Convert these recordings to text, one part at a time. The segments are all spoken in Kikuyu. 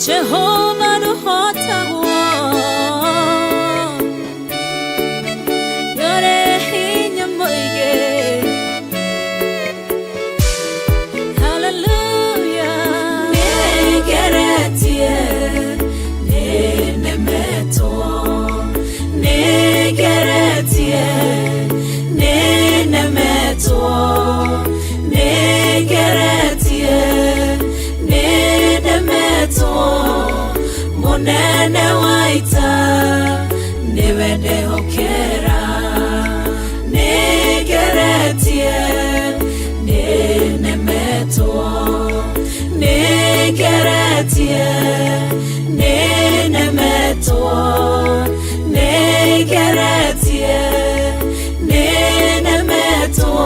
Jehova ndũhotagwo, nĩũrĩ hinya mũingĩ. Hallelujah. Nĩngeretie, nĩnemetwo, nĩngeretie, nĩnemetwo, nĩngeretie, nĩnemetwo, mũnene wa ita nĩwe ndehokera. Nĩngeretie, nĩnemetwo, nĩngeretie, nĩnemetwo, nĩngeretie, nĩnemetwo,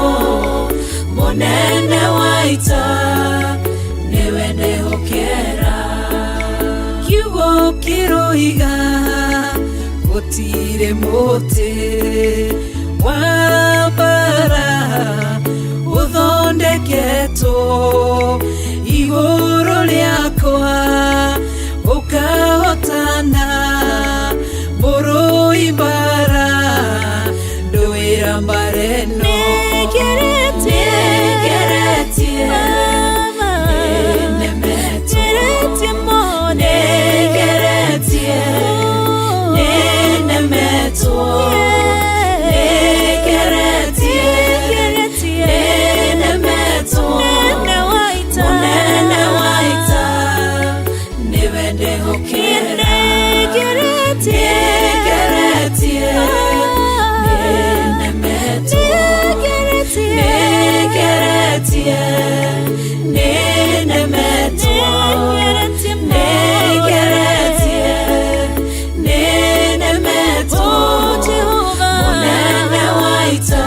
mũnene wa ita nĩwe ndehokera. Kiugo kĩroiga gũtirĩ mũtĩ wa mbara ũthondeketwo igũrũ rĩakwa ũkahotana, mũrũi mbara ndũĩra mbara ĩno. Nĩngeretie, Nĩngeretie, Baba. nĩnemetwo, Ngeretie mũno. nĩngeretie, nĩnemetwo, nĩngeretie, Ngeretie. nĩnemetwo, Mũnene wa ita. mũnene wa ita nĩwe ndehokera. Nĩngeretie. Nĩngeretie, nĩnemetwo, Nĩngeretie. nĩngeretie, nĩnemetwo, Nĩngeretie mũno. nĩngeretie, nĩnemetwo, Oh, Jehova. mũnene wa ita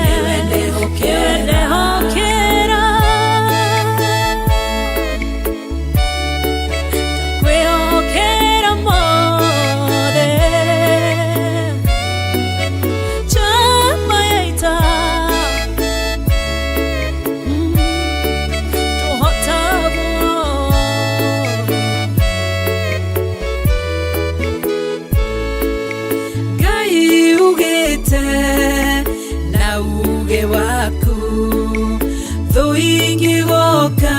nĩwe ndehokera. Ndehokera. Ndakwĩhokera mothe. Njamba ya ita. Ndũhotagwo. Ngai ugĩte na uge waku thũ ingĩgoka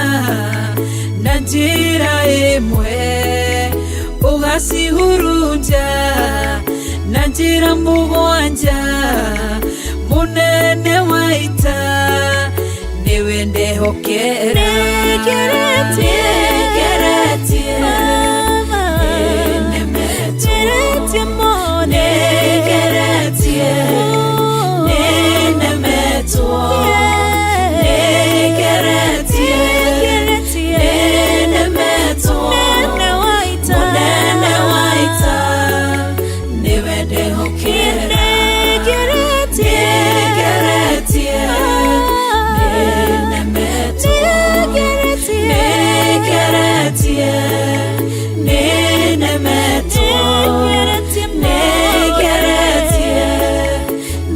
na njĩra ĩmwe ũgacihurunja na njĩra mũgwanja, mũnene wa ita nĩwe ndehokera. Nĩngeretie. Nĩngeretie, Baba. nĩnemetwo, Ngeretie mũno. nĩngeretie, nĩnemetwo, nĩngeretie, Ngeretie. nĩnemetwo, Mũnene wa ita. mũnene wa ita nĩwe ndehokera. Nĩngeretie. Nĩngeretie, nĩnemetwo, Nĩngeretie. nĩngeretie, nĩnemetwo, Nĩngeretie mũno. nĩngeretie,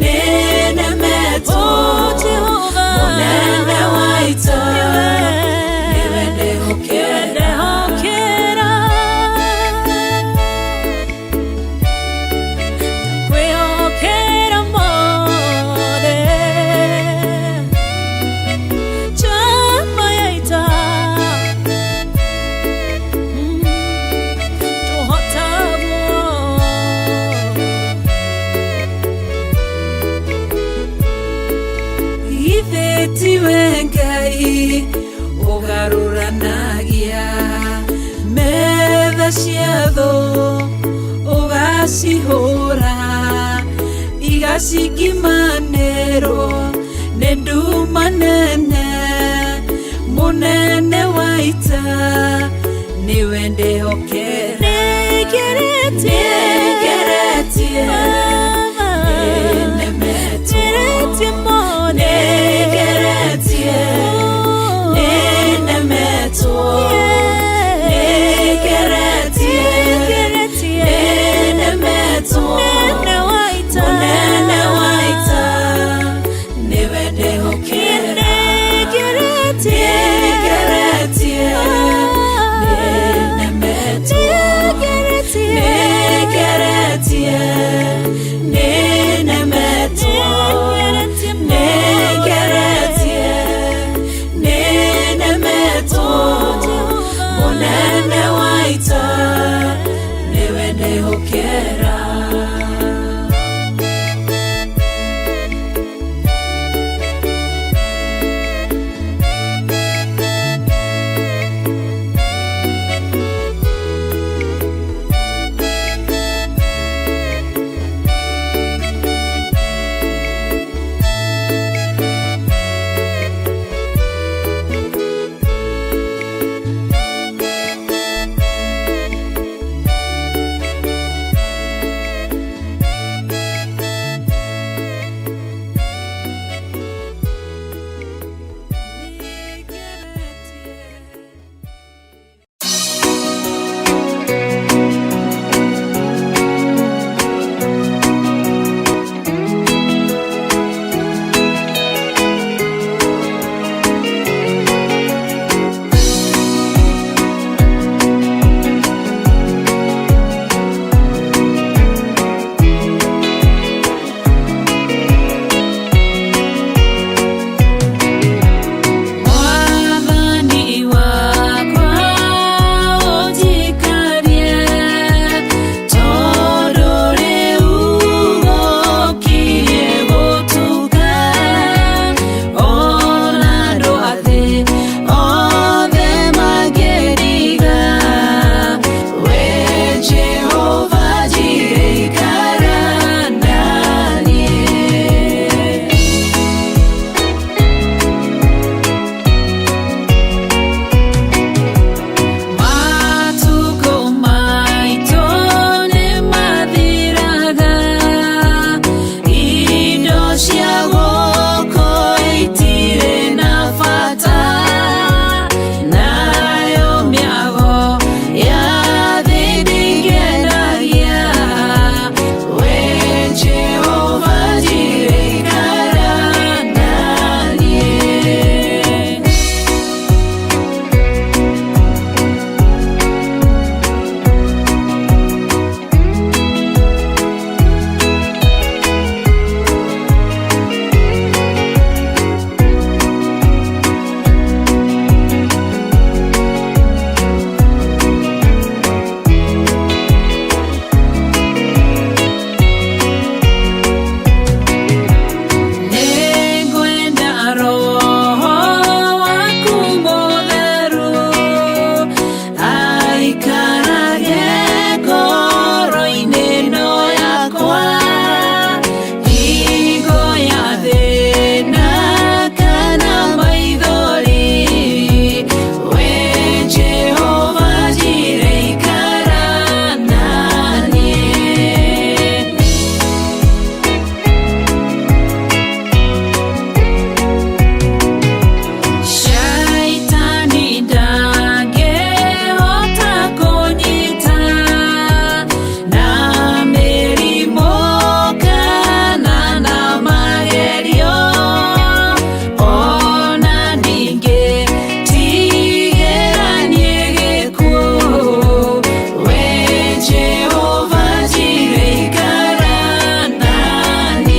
nĩnemetwo, Oh, Jehova. mũnene wa ita nĩwe ndehokera. Ndehokera. Ndakwĩhokera mothe. Njamba ya ita. Ndũhotagwo. Githĩ tiwe Ngai ũgarũranagia metha cia thũ, ũgacihũra igacingimanĩrwo nĩ nduma nene, mũnene wa ita nĩwe ndehokera. Nĩngeretie. Nĩngeretie, Baba. nĩnemetwo, Ngeretie mũno. nĩngeretie, nĩnemetwo, nĩngeretie, Ngeretie. nĩnemetwo, Mũnene wa ita. mũnene wa ita nĩwe ndehokera. Nĩngeretie. Nĩngeretie,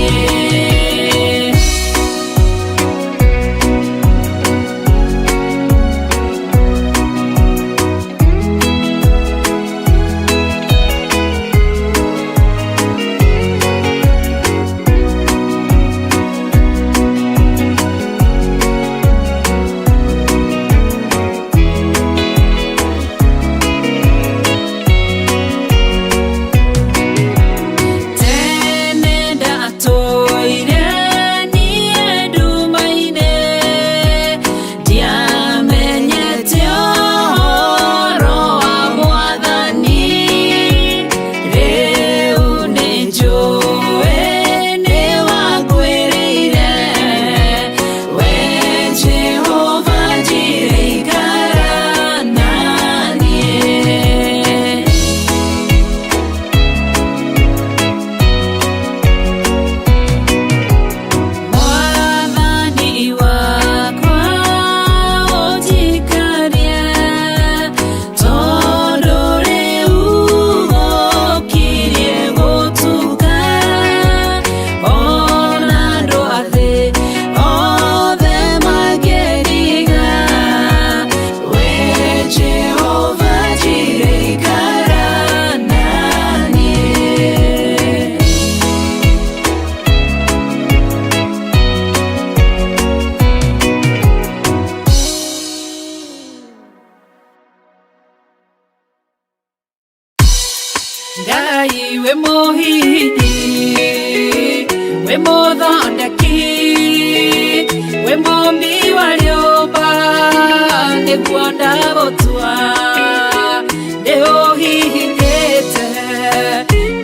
Naniĩ. Tene ndatũire niĩ nduma-inĩ, ndiamenyete ũhoro wa Mwathani. Rĩu nĩnjũĩ nĩwanguĩrĩire, we Jehova Jireh, ikara na niĩ. Mwathani wakwa ũnjikarie, tondũ rĩu gũkirie gũtuka. Ona andũ a thĩ othe mangĩriga, we Jehova Jireh, ikara na niĩ. Ngai wĩ mũhihinyi, wĩ mũthondeki, wĩ mũmbi wa rĩũmba, nĩguo ndagũtua. Nĩũhihinyĩte,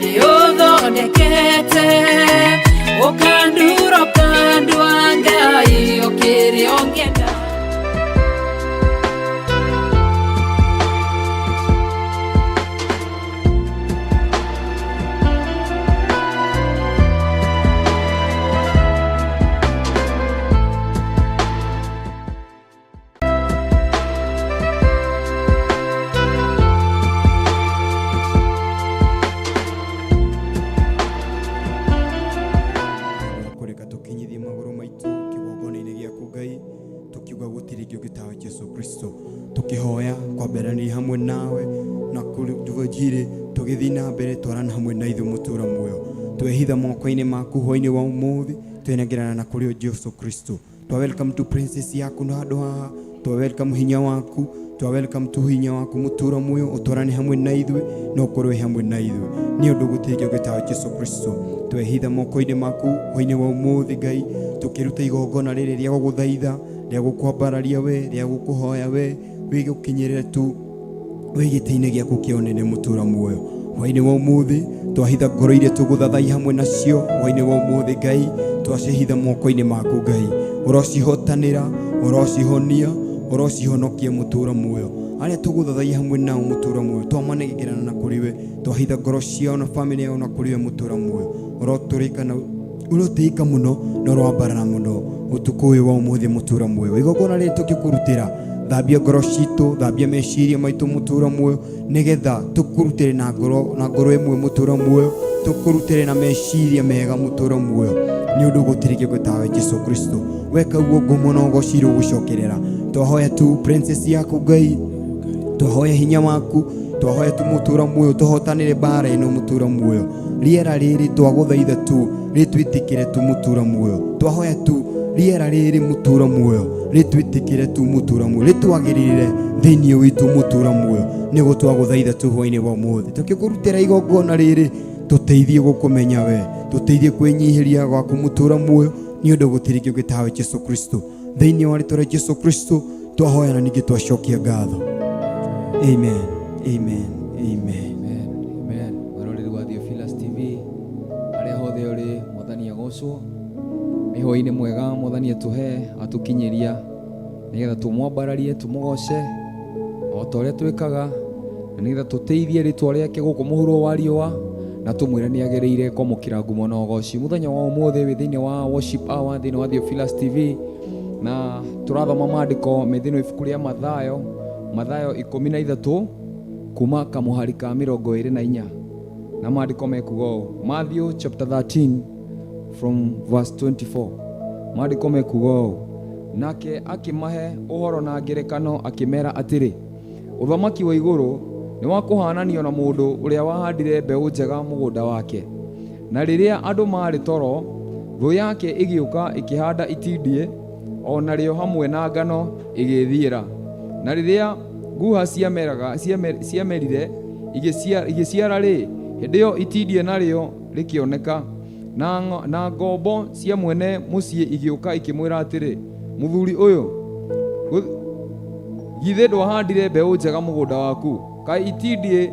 nĩũthondekete, ũkandura ũkandua, Ngai ũkĩrĩ ũngĩenda. Kũreka tũkinyithie magũrũ maitũ kĩgongona-inĩ gĩaku Ngai, tũkiuga gũtirĩ kĩngĩ ũngĩtawe Jesu Kristo, tũkĩhoya kwamberanĩria hamwe nawe na kũrĩ tũgĩthiĩ na mbere, twarana hamwe na ithuĩ mũtũra muoyo. Twehitha moko-inĩ maku hwainĩ wa ũmũthĩ, twenengerana na kũrĩ o Jesu Kristo. Twa welcome to princess yaku na handũ haha, twa welcome hinya waku, twa welcome tu hinya waku mũtũra muoyo, ũtwarane hamwe na ithuĩ na ũkorwo wĩ hamwe na ithuĩ, nĩ ũndũ gũtirĩ kĩngĩ ũngĩtawe Jesu Kristo. Twehitha moko-inĩ maku hwainĩ wa ũmũthĩ Ngai, tũkĩruta igongona rĩrĩ rĩa gũgũthaitha, rĩa gũkwambararia we, rĩa gũkũhoya we wĩgũkinyĩrĩre tu wĩ gĩtĩ-inĩ gĩaku kĩa ũnene mũtũra muoyo. Hwainĩ wa ũmũthĩ twahitha ngoro iria tũgũthathai hamwe nacio hwainĩ wa ũmũthĩ Ngai, twacihitha moko-inĩ maku Ngai, ũrocihotanĩra, ũrocihonia, ũrocihonokia mũtũra muoyo. Arĩa tũgũthathai hamwe nao mũtũra muoyo, twamanengerana na kũrĩ we, twahitha ngoro ciao na bamĩrĩ yao na kũrĩ we mũtũra muoyo. Ũrotũrĩka na ũrotĩĩka mũno na ũroambarara mũno ũtukũ ũyũ wa ũmũthĩ mũtũra muoyo. Igongona rĩrĩ tũkĩkũrutĩra, thambia ngoro citũ, thambia meciria maitũ mũtũra muoyo, nĩgetha tũkũrutĩre na ngoro, na ngoro ĩmwe mũtũra muoyo, tũkũrutĩre na meciria mega mũtũra muoyo, nĩ ũndũ gũtirĩ kĩngĩ tawe Jesu Kristo. Weka ũguo ngumo na ũgoci rũgũcokerera. Twahoya tu princess yaku Ngai, twahoya hinya waku, twahoya tu mũtũra muoyo, tũhotanĩre mbara ĩno mũtũra muoyo. Rĩera rĩrĩ twagũthaitha tu rĩtwĩtĩkĩre tu mũtũra muoyo. Twahoya tu rĩera rĩrĩ mũtũra muoyo rĩtwĩtĩkĩre tu mũtũra muoyo, rĩtwagĩrĩre thĩinĩ witũ mũtũra muoyo, nĩguo twagũthaitha tu hwainĩ wa ũmũthĩ tũkĩkũrutĩra igongona rĩrĩ. Tũteithie gũkũmenya we, tũteithie kwĩnyihĩria gwaku mũtũra muoyo, nĩ ũndũ gũtirĩ kĩngĩ tawe Jesu Kristo. Thĩinĩ wa rĩtwa rĩa Jesu Kristo twahoya na ningĩ twacokia ngatho. Amen, amen, amen. Amen. Amen. Mwĩroreri wa Theophilus TV harĩa hothe ũrĩ, mwathani agocwo. Nĩ hwaĩ-inĩ mwega mwathani atũhe atũkinyĩria nĩgetha tũmwambararie, tũmũgoce o ta ũrĩa twĩkaga, na nĩgetha tũteithie rĩtwa rĩake gũkũ mũhuro wa riũa, na tũmwĩre nĩ agĩrĩire kwamũkĩra ngumo na ũgoci. Mũthenya wa ũmũthĩ wĩ thĩinĩ wa worship hour thĩinĩ wa Theophilus TV, na tũrathoma maandĩko me thĩinĩ wa ibuku rĩa Mathayo, Mathayo 13 kuma kamũhari ka 24, na maandĩko mekuga ũũ, Matthew chapter 13 from verse 24. Maandĩko mekuga ũũ, nake akĩmahe ũhoro na ngerekano akĩmera atĩrĩ, ũthamaki wa igũrũ nĩ wa kũhananio na mũndũ ũrĩa wahandire mbeũ njega mũgũnda wake. Na rĩrĩa andũ maarĩ toro, thũ yake ĩgĩũka ĩkĩhanda itindiĩ o narĩo hamwe na ngano ĩgĩĩthiĩra. Na rĩrĩa nguha ciamerire igĩciara-rĩ, hĩndĩ ĩyo itindiĩ narĩo rĩkĩoneka. Na ngombo cia mwene mũciĩ igĩũka ikĩmwĩra atĩrĩ, mũthuri ũyũ, githĩ ndwahandire mbeũ njega mũgũnda waku? Kaĩ itindiĩ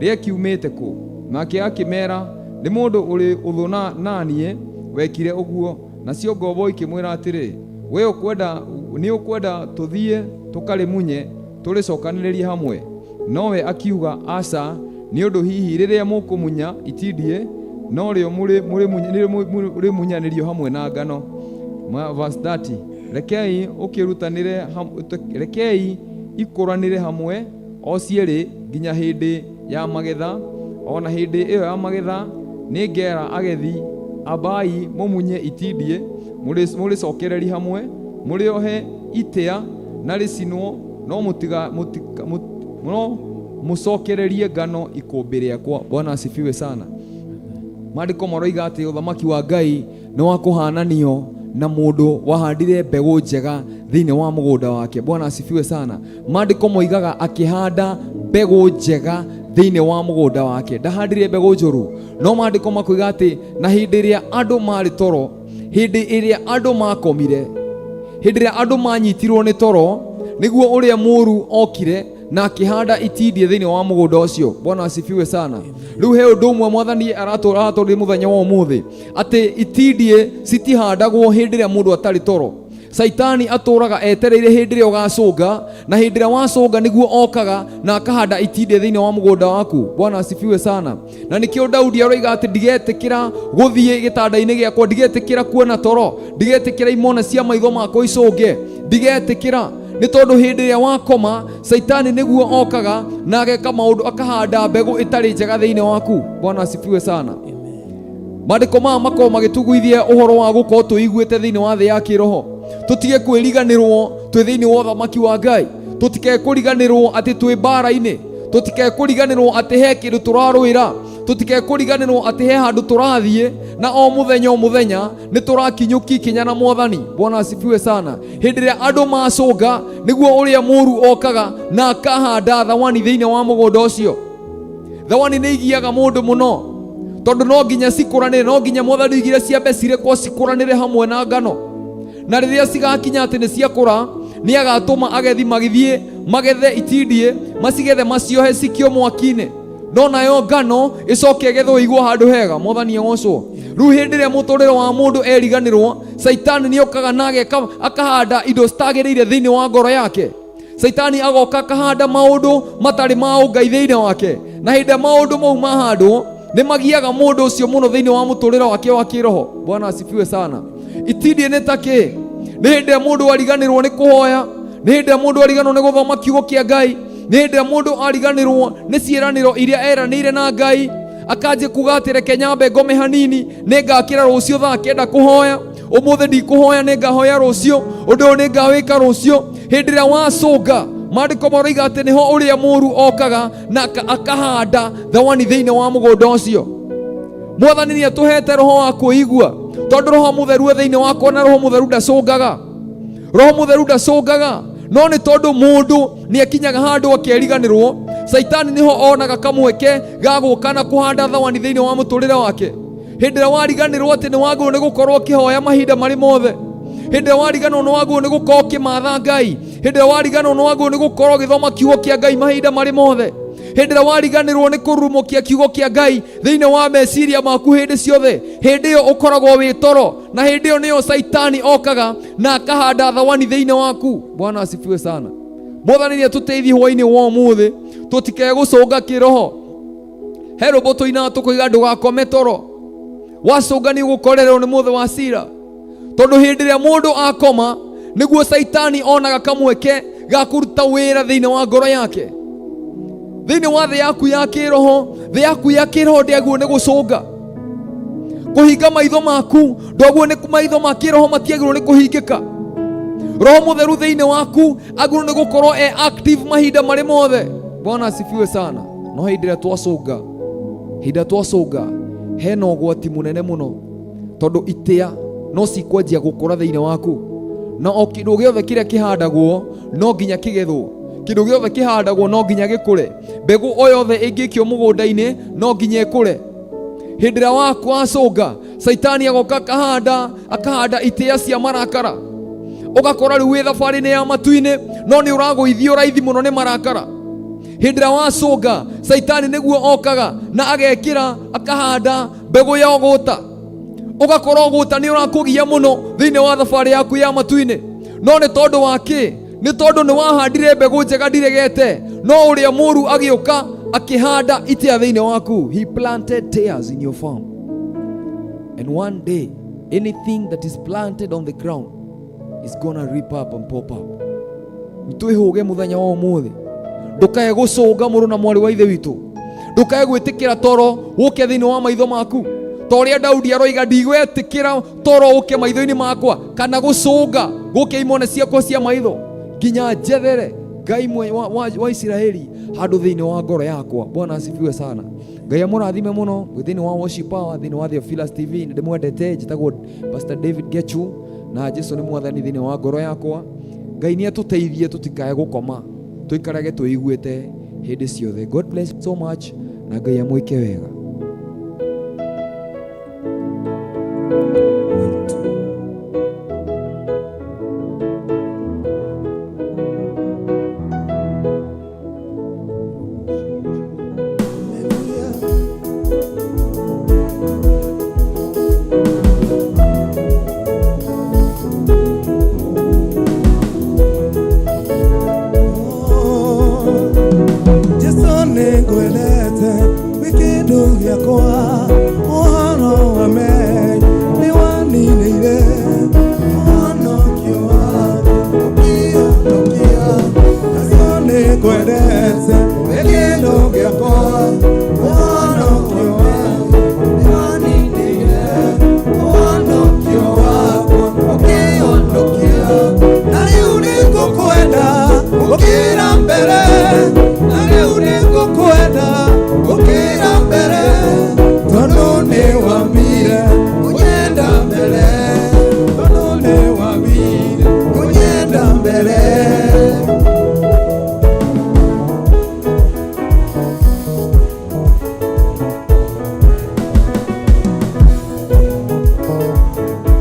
rĩakiumĩte kũ? Nake akĩmera, nĩ mũndũ ũrĩ ũthũ na niĩ wekire ũguo. Nacio ngombo ikĩmwĩra atĩrĩ, we nĩ ũkwenda tũthiĩ tũkarĩmunye tũrĩcokanĩrĩrie hamwe? Nowe akiuga, aca, nĩ ũndũ hihi rĩrĩa mũkũmunya itindiĩ no rĩo mũrĩmunyanĩrio hamwe na ngano. Verse 30, rekei ikũranĩre hamwe o cierĩ nginya hĩndĩ ya magetha. O na hĩndĩ ĩyo ya magetha nĩngera agethi, ambai mũmunye itindiĩ mũrĩcokereri hamwe, mũrĩohe itĩa na rĩcinwo, no mũcokererie ngano ikũmbĩ rĩakwa. Bwana asifiwe sana. Maandĩko maroiga atĩ ũthamaki wa Ngai nĩ wa kũhananio na mũndũ wahandire mbegũ njega thĩinĩ wa mũgũnda wake. Bwana asifiwe sana. Maandĩko moigaga akĩhanda mbegũ njega thĩinĩ wa mũgũnda wake, ndahandire mbegũ njũru. No maandĩko makoiga atĩ na hĩndĩ ĩrĩa andũ marĩ toro, hĩndĩ ĩrĩa andũ makomire, hĩndĩ ĩrĩa andũ manyitirwo nĩ toro, nĩguo ũrĩa mũũru okire na akĩhanda itindiĩ thĩinĩ wa mũgũnda ũcio. Bwana asifiwe sana. Rĩu he ũndũ ũmwe mwathani aratũrĩ mũthenya wa ũmũthĩ, atĩ itindiĩ citihandagwo hĩndĩ ĩrĩa mũndũ atarĩ toro. Saitani atũraga etereire hĩndĩ ĩrĩa ũgacũnga, na hĩndĩ ĩrĩa wacũnga nĩguo okaga na akahanda itindiĩ thĩinĩ wa mũgũnda waku. Bwana asifiwe sana. Na nĩkĩo Daudi aroiga atĩ ndigetĩkĩra gũthiĩ gĩtanda-inĩ gĩakwa, ndigetĩkĩra kuona toro, ndigetĩkĩra imone cia maitho makwa icũnge, ndigetĩkĩra. Nĩ tondũ hĩndĩ ĩrĩa wakoma, Saitani nĩguo okaga na ageka maũndũ, akahanda mbegũ ĩtarĩ njega thĩinĩ waku. Bwana asifiwe sana. Maandĩko maya makorwo magĩtũguithia ũhoro wa gũkorwo tũiguĩte thĩinĩ wa thĩ ya kĩroho, tũtige kwĩriganĩrwo twĩ thĩinĩ wa ũthamaki wa Ngai, tũtike kũriganĩrwo atĩ twĩ mbara-inĩ, tũtike kũriganĩrwo atĩ he kĩndũ tũrarũĩra, tũtike kũriganĩrwo atĩ he handũ tũrathiĩ, na o mũthenya o mũthenya nĩ tũrakinyũkia ikinya na mwathani. Bwana asifiwe sana. Hĩndĩ ĩrĩa andũ macũnga nĩguo ũrĩa mũũru okaga na akahanda thawani thĩinĩ wa mũgũnda ũcio. Thawani nĩ igiaga mũndũ mũno, tondũ no nginya cikũranĩre, no nginya mwathani oigire ciambe cirekwo cikũranĩre hamwe na ngano. Na rĩrĩa cigakinya atĩ nĩ ciakũra, nĩ agatũma agethi magĩthiĩ magethe itindiĩ, macigethe maciohe cikio mwaki-inĩ, no nayo ngano ĩcoke ĩgethwo ĩigwo handũ hega. Mwathani agocwo. Rĩu hĩndĩ ĩrĩa mũtũrĩre wa mũndũ eriganĩrwo, Saitani nĩ okaga na ageka akahanda indo citagĩrĩire thĩinĩ wa ngoro yake. Saitani agoka akahanda maũndũ matarĩ ma ũngai thĩinĩ wake, na hĩndĩ ĩrĩa maũndũ mau mahandwo nĩ magiaga mũndũ ũcio mũno thĩinĩ wa mũtũrĩre wake wa kĩroho. Bwana asifiwe sana. Itindiĩ nĩ ta kĩ? Nĩ hĩndĩ ĩrĩa mũndũ ariganĩrwo nĩ kũhoya, nĩ hĩndĩ ĩrĩa mũndũ ariganĩrwo nĩ gũthoma kiugo kĩa Ngai, nĩ hĩndĩ ĩrĩa mũndũ ariganĩrwo nĩ ciĩranĩro iria eranĩire na Ngai, akanjia kuga atĩ reke nyambe ngome hanini, nĩ ngakĩra rũciũ thaa kenda kũhoya, ũmũthĩ ndikũhoya, nĩ ngahoya rũciũ, ũndũ ũyũ nĩ ngawĩka rũciũ. Hĩndĩ ĩrĩa wacũnga, maandĩko maroiga atĩ nĩho ũrĩa mũũru okaga na akahanda thawani thĩinĩ wa mũgũnda ũcio. Mwathani nĩ atũhete roho wa kwĩigua, tondũ roho mũtheru e thĩinĩ wakwa, na roho mũtheru ndacũngaga. Roho mũtheru ndacũngaga, no nĩ tondũ mũndũ nĩ akinyaga handũ akeriganĩrwo, Saitani nĩho onaga kamweke ga gũka na kũhanda thawani thĩinĩ wa mũtũrĩre wake. Hĩndĩ ĩrĩa wariganĩrwo atĩ nĩ wagĩrĩirwo nĩ gũkorwo ũkĩhoya mahinda marĩ mothe, hĩndĩ ĩrĩa wariganĩrwo nĩ wagĩrĩirwo nĩ gũkorwo ũkĩmatha Ngai, hĩndĩ ĩrĩa wariganĩrwo nĩ wagĩrĩirwo nĩ gũkorwo ũgĩthoma kiugo kĩa Ngai mahinda marĩ mothe, hĩndĩ ĩrĩa wariganĩrwo nĩ kũrurumũkia kiugo kĩa Ngai thĩinĩ wa meciria maku hĩndĩ ciothe, hĩndĩ ĩyo ũkoragwo wĩ toro, na hĩndĩ ĩyo nĩyo Saitani okaga na akahanda thawani thĩinĩ waku. Bwana asifiwe sana. Mwathani nĩ atũteithie hwainĩ wa ũmũthĩ tũtikegũcũnga kĩroho. He rũmbo tũinaga tũkoiga ndũgakome toro, wacũnga nĩ ũgũkorererwo nĩ mũthĩ wa cira, tondũ hĩndĩ ĩrĩa mũndũ akoma nĩguo Saitani onaga kamweke ga kũruta wĩra thĩinĩ wa ngoro yake. Thĩinĩ wa thĩ yaku ya kĩroho, thĩ yaku ya kĩroho ndĩagĩrĩirwo nĩ gũcũnga. Kũhinga maitho maku ndoguo nĩ maitho ma kĩroho matiagĩrĩirwo nĩ kũhingĩka. Roho Mũtheru thĩinĩ waku agĩrĩirwo nĩ gũkorwo e active mahinda marĩ mothe. Bwana asifiwe sana. No hĩndĩ ĩrĩa twacũnga, hĩndĩ ĩrĩa twacũnga hena ũgwati mũnene mũno, tondũ itĩa no cikwanjia gũkũra thĩinĩ waku, na o kĩndũ gĩothe kĩrĩa kĩhandagwo no nginya kĩgethwo, kĩndũ gĩothe kĩhandagwo no nginya gĩkũre, mbegũ o yothe ĩngĩikio mũgũnda-inĩ no nginya ĩkũre. Hĩndĩ ĩrĩa wacũnga, Saitani agoka akahanda, akahanda itĩa cia marakara, ũgakora rĩu wĩ thabarĩ-inĩ ya matu-inĩ, no nĩ ũragũithio raithi mũno nĩ marakara. Hĩndĩ ĩrĩa wacũnga, Saitani nĩguo okaga na agekĩra akahanda mbegũ ya ũgũta, ũgakora ũgũta nĩ ũrakũgia mũno thĩinĩ wa thabarĩ yaku ya matu-inĩ. No nĩ tondũ wa kĩ? Nĩ tondũ nĩ wahandire mbegũ njega ndiregete, no ũrĩa mũru agĩũka akĩhanda itĩa thĩinĩ waku. He planted tares in your farm, and one day anything that is planted on the ground is gonna rip up and pop up. Twĩhũge mũthenya wa ũmũthĩ, ndũkae gũcũnga mũrũ na mwarĩ wa ithe witũ, ndũkae gwĩtĩkĩra toro ũke thĩinĩ wa maitho maku, ta ũrĩa Daudi aroiga, ndigwĩtĩkĩra toro ũke maitho-inĩ makwa kana gũcũnga gũke imone ciakwa cia maitho nginya njethere Ngai wa Isiraeli handũ thĩinĩ wa ngoro yakwa. Bwana asifiwe sana. Ngai amũrathime mũno thĩinĩ wa Worship Power, thĩinĩ wa Theophilus TV. Nĩ ndĩmwendete, njĩtagwo Pastor David Gechu, na Jesu nĩ mwathani thĩinĩ wa ngoro yakwa. Ngai nĩ atũteithie tũtikae gũkoma, tũikarage twĩiguĩte hĩndĩ ciothe. God bless you so much, na Ngai amwĩke wega. One, two. Jesu nĩngwendete wĩ kĩndũ gĩakwa, ũhoro wa mehia nĩwaninĩire, ũhonokio waku ũkĩhonokia. Jesu nĩngwendete wĩ kĩndũ gĩakwa, ũhonokio waku nĩwaninĩire, ũhonokio waku ũkĩhonokia. Na rĩu nĩngũkwenda gũkĩra mbere, na rĩu nĩngũkwenda gũkĩra mbere, tondũ nĩwambire kũnyenda mbere, tondũ nĩwambire kũnyenda mbere.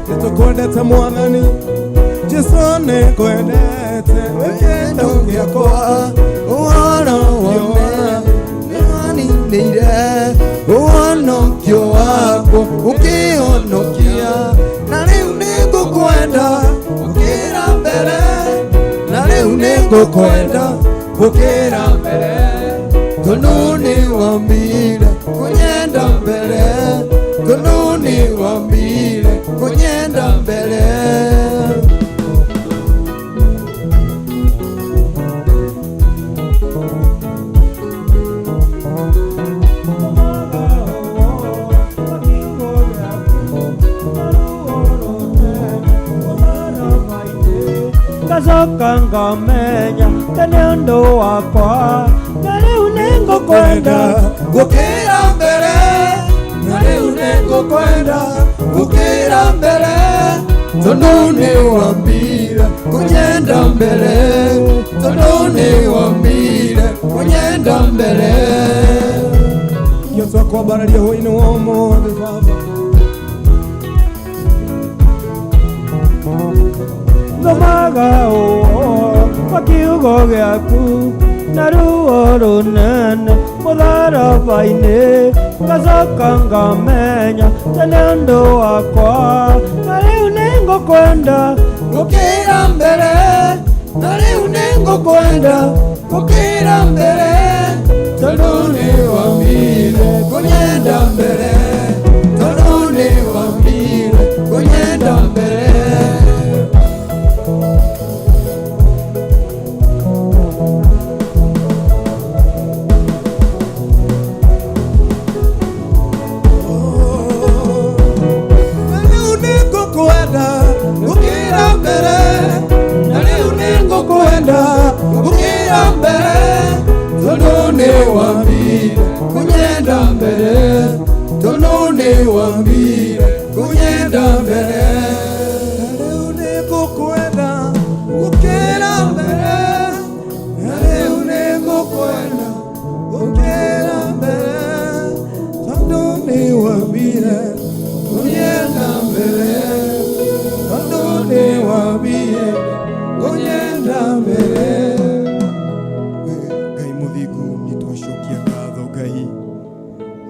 Nĩtũkwendete Mwathani Jesu, nĩngwendete wĩ kĩndũ gĩakwa, ũhoro wa mehia nĩwaninĩire, ũhonokio waku ũkĩhonokia. Na rĩu nĩngũkwenda gũkĩra mbere, na rĩu nĩngũkwenda gũkĩra mbere, tondũ nĩwambire kũnyenda mbere, tondũ nĩwambire kũnyenda mbere. Ngacoka ngamenya tene ũndũ wakwa, na rĩu nĩngũkwenda gũkĩra mbere, na rĩu nĩngũkwenda gũkĩra mbere, tondũ nĩwambire kũnyenda mbere, tondũ nĩwambire kũnyenda mbere. Kĩo twakwambararia hwaĩ-inĩ wa ũmũthĩ Baba. Thomaga ũhoro wa kiugo gĩaku na ruo rũnene mũtharaba-inĩ, ngacoka ngamenya tene ũndũ wakwa, na rĩu nĩngũkwenda gũkĩra mbere, na rĩu nĩngũkwenda gũkĩra mbere, tondũ nĩwambire kũnyenda mbere, tondũ nĩwambire kũnyenda mbere.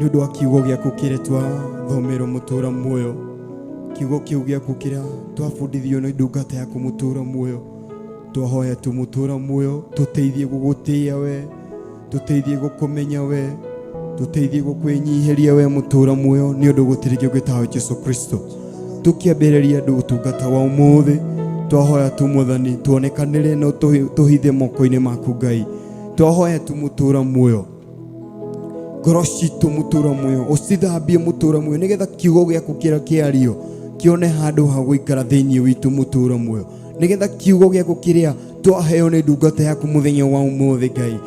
Nĩ ũndũ wa kiugo gĩaku kĩrĩa twathomerwo mũtũra muoyo, kiugo kĩu gĩaku kĩrĩa twabundithio nĩ ndungata yaku mũtũra muoyo, twahoya tu mũtũra muoyo tũteithie gũgũtĩĩa we, tũteithie gũkũmenya we, tũteithie gũkwĩnyihĩria we mũtũra muoyo, nĩ ũndũ gũtirĩ kĩngĩ tawe Jesu Kristo. Tũkĩambĩrĩria andũ ũtungata wa ũmũthĩ, twahoya tu Mwathani tuonekanĩre na tũhithe moko-inĩ maku Ngai. Twahoya tu mũtũra muoyo ngoro citũ mũtũra muoyo ũcithambie mũtũra muoyo nĩgetha kiugo gĩaku kĩrĩa kĩario kĩone handũ ha gũikara thĩinĩ witũ mũtũra muoyo, nĩgetha kiugo gĩaku kĩrĩa twaheo nĩ ndungata yaku mũthenya wa ũmũthĩ Ngai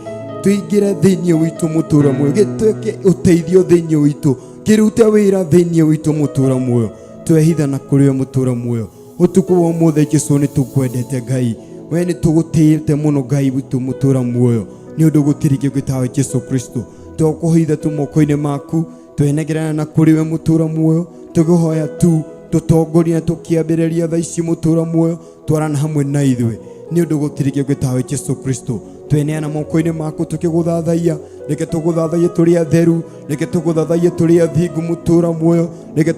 tũingĩre thĩinĩ witũ mũtũra muoyo, gĩtuĩke ũteithio thĩinĩ witũ, kĩrute wĩra thĩinĩ witũ mũtũra muoyo, twehitha na kũrĩ we mũtũra muoyo. Ũtukũ wa ũmũthĩ Jesũ nĩ tũkwendete Ngai, we nĩ tũgũtĩĩte mũno Ngai witũ mũtũra muoyo, nĩ ũndũ gũtirĩ kĩngĩ tawe Jesũ Kristo. Twakũhitha tu moko-inĩ maku, twenegerana na kũrĩ we mũtũra muoyo, tũkĩhoya tu tũtongorie na tũkĩambĩrĩria thaa ici mũtũra muoyo, twarana hamwe na ithuĩ, nĩ ũndũ gũtirĩ kĩngĩ tawe Jesũ Kristo. Tweneana moko-inĩ maku tũkĩgũthathaiya, reke tũgũthathaiye tũrĩ atheru, reke tũgũthathaiye tũrĩ athingu mũtũra muoyo, reke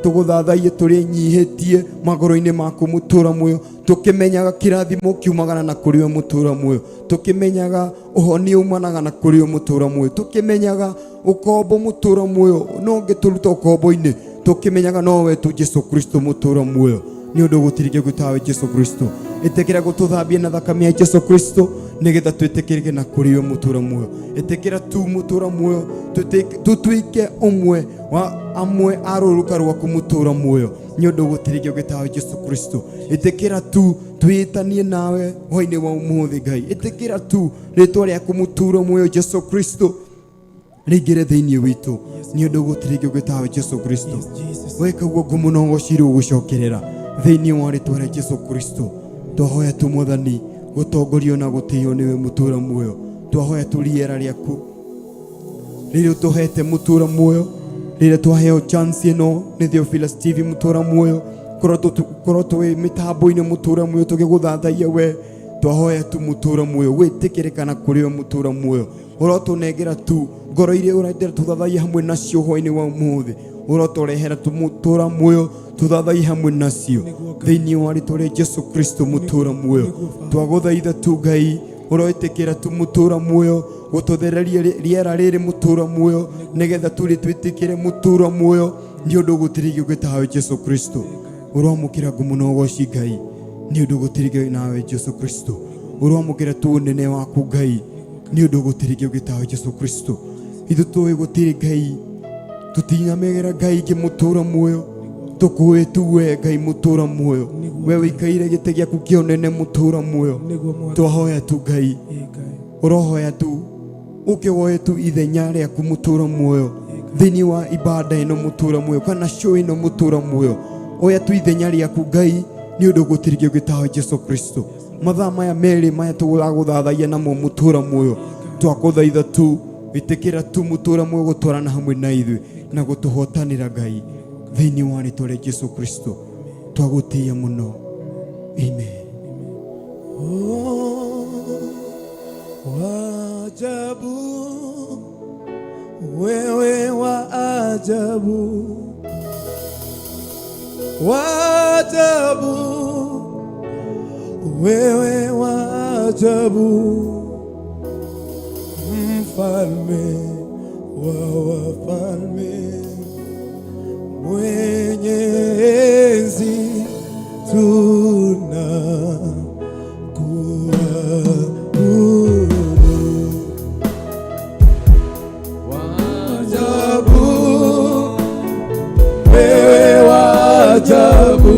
tũgũthathaiye tũrĩ enyihĩtie magũrũ-inĩ maku mũtũra muoyo, tũkĩmenyaga kĩrathimo kiumagana na kũrĩ we mũtũra muoyo, tũkĩmenyaga ũhonia umanaga na kũrĩ we mũtũra muoyo, tũkĩmenyaga ũkombo mũtũra muoyo no ũngĩtũruta ũkombo-inĩ, tũkĩmenyaga no we tu Jesũ Kristo mũtũra muoyo, nĩ ũndũ gũtirĩ kĩngĩ tawe Jesũ Kristo. Ĩtĩkĩra gũtũthambia na thakame ya Jesũ Kristo nĩgetha twĩtĩkĩrĩke na kũrĩ we mũtũra muoyo. Ĩtĩkĩra tu mũtũra muoyo tũtuĩke ũmwe wa amwe a rũruka rwaku mũtũra muoyo, nĩ ũndũ gũtirĩ kĩngĩ tawe Jesũ Kristo. Ĩtĩkĩra tu twĩtanie nawe hwainĩ wa ũmũthĩ Ngai, ĩtĩkĩra tu rĩtwa rĩaku mũtũra muoyo Jesũ Kristo rĩingĩre thĩinĩ witũ, nĩ ũndũ gũtirĩ kĩngĩ tawe Jesũ Kristo. Weka ũguo ngumo na ũgoci rũgũcokerera thĩinĩ wa rĩtwa rĩa Jesũ Kristo. Twahoya tu Mwathani gũtongorio na gũtĩo nĩwe mũtũra muoyo, twahoya tu rĩera rĩaku rĩrĩa ũtũhete mũtũra muoyo, rĩrĩa twaheo chance ĩno nĩ Theophilus TV mũtũra muoyo, korwo twĩ mĩtambo-inĩ mũtũra muoyo tũgĩgũthathaiya we, twahoya tu mũtũra muoyo gwĩtĩkĩrĩka na kũrĩ we mũtũra muoyo, ũrotũnengera tu ngoro iria ũrendera tũthathaiye hamwe nacio hwainĩ wa ũmũthĩ, ũrotũrehera tu mũtũra muoyo tũthathaiye hamwe nacio thĩinĩ wa rĩtwa rĩa Jesũ Kristo mũtũra muoyo. Twagũthaitha tu Ngai ũroĩtĩkĩra tu mũtũra muoyo gũtũthereria rĩera rĩrĩ mũtũra muoyo, nĩgetha tũrĩ twĩtĩkĩre mũtũra muoyo, nĩ ũndũ gũtirĩ kĩngĩ tawe Jesũ Kristo. Ũroamũkĩra ngumo na ũgoci Ngai, nĩ ũndũ gũtirĩ kĩngĩ nawe Jesũ Kristo. Ũroamũkĩra tu ũnene waku Ngai, nĩ ũndũ gũtirĩ kĩngĩ tawe Jesũ Kristo. Ithuĩ tũĩ gũtirĩ Ngai, tũtinamegera Ngai ingĩ mũtũra muoyo, tũkũĩ tu we Ngai mũtũra muoyo, we wĩikaire gĩtĩ gĩaku kĩa ũnene mũtũra muoyo. Twahoya tu Ngai, ũrohoya tu ũke woe tu ithenya rĩaku mũtũra muoyo thĩinĩ wa ibada ĩno mũtũra muoyo kana show ĩno mũtũra muoyo, oya tu ithenya rĩaku Ngai, nĩ ũndũ gũtirĩ kĩngĩ tawe Jesũ Kristo. Mathaa maya merĩ maya tũragũthathaiya namo mũtũra muoyo, twakũthaitha tu ĩtĩkĩra tu mũtũra muoyo gũtwarana hamwe na ithuĩ na gũtũhotanĩra Ngai thĩinĩ wa rĩtwa rĩa Jesũ Kristo. Twagũtĩĩa mũno, amen. Waajabu, wewe wa ajabu, waajabu, wewe wa ajabu, mfalme wa wafalme, mwenye enzi, tunakuabudu. Waajabu, wewe wa ajabu,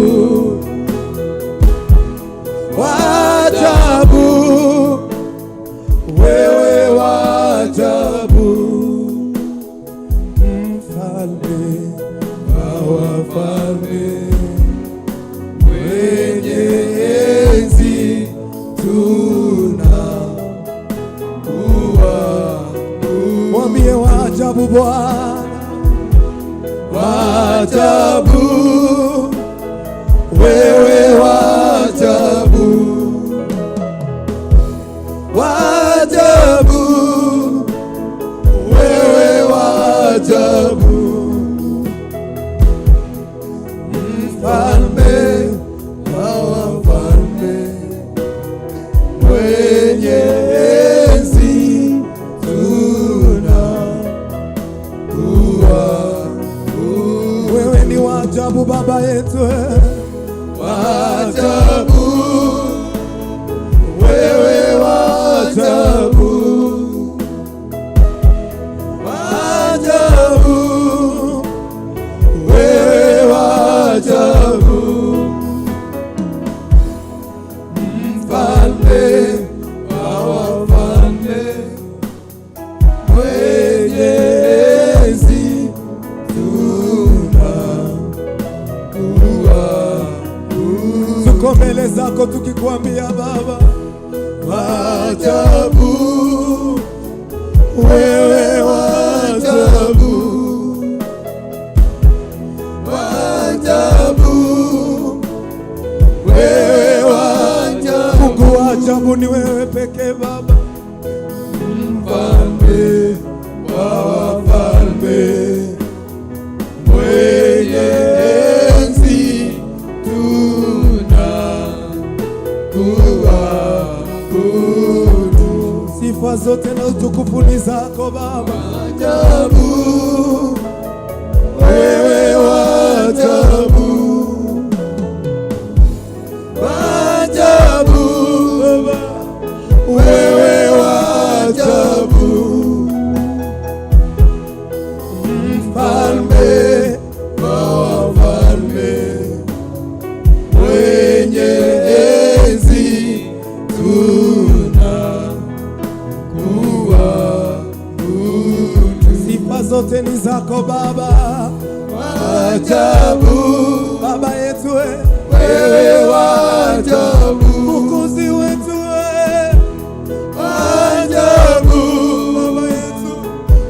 waajabu, wewe wa ajabu, mfalme wa wafalme, mwenye enzi, tunakuabudu. Mwambie waajabu Bwana, waajabu, wewe waajabu, waajabu, wewe waajabu. Tuko mbele zako tukikwambia Baba, waajabu, wewe waajabu, waajabu, wewe waajabu. Mungu wa ajabu ni wewe pekee Baba, mfalme wa wafalme, mwenye enzi, tunakuabudu. Sifa zote na utukufu ni zako Baba. Ajabu, wewe wa ajabu, ajabu Baba, wewe wa ajabu, mfalme wa wafalme, mwenye enzi, tunakuabudu. Sifa zote ni zako Baba, ajabu Baba yetu wewe wa ajabu, Mwokozi wetu ajabu, Baba yetu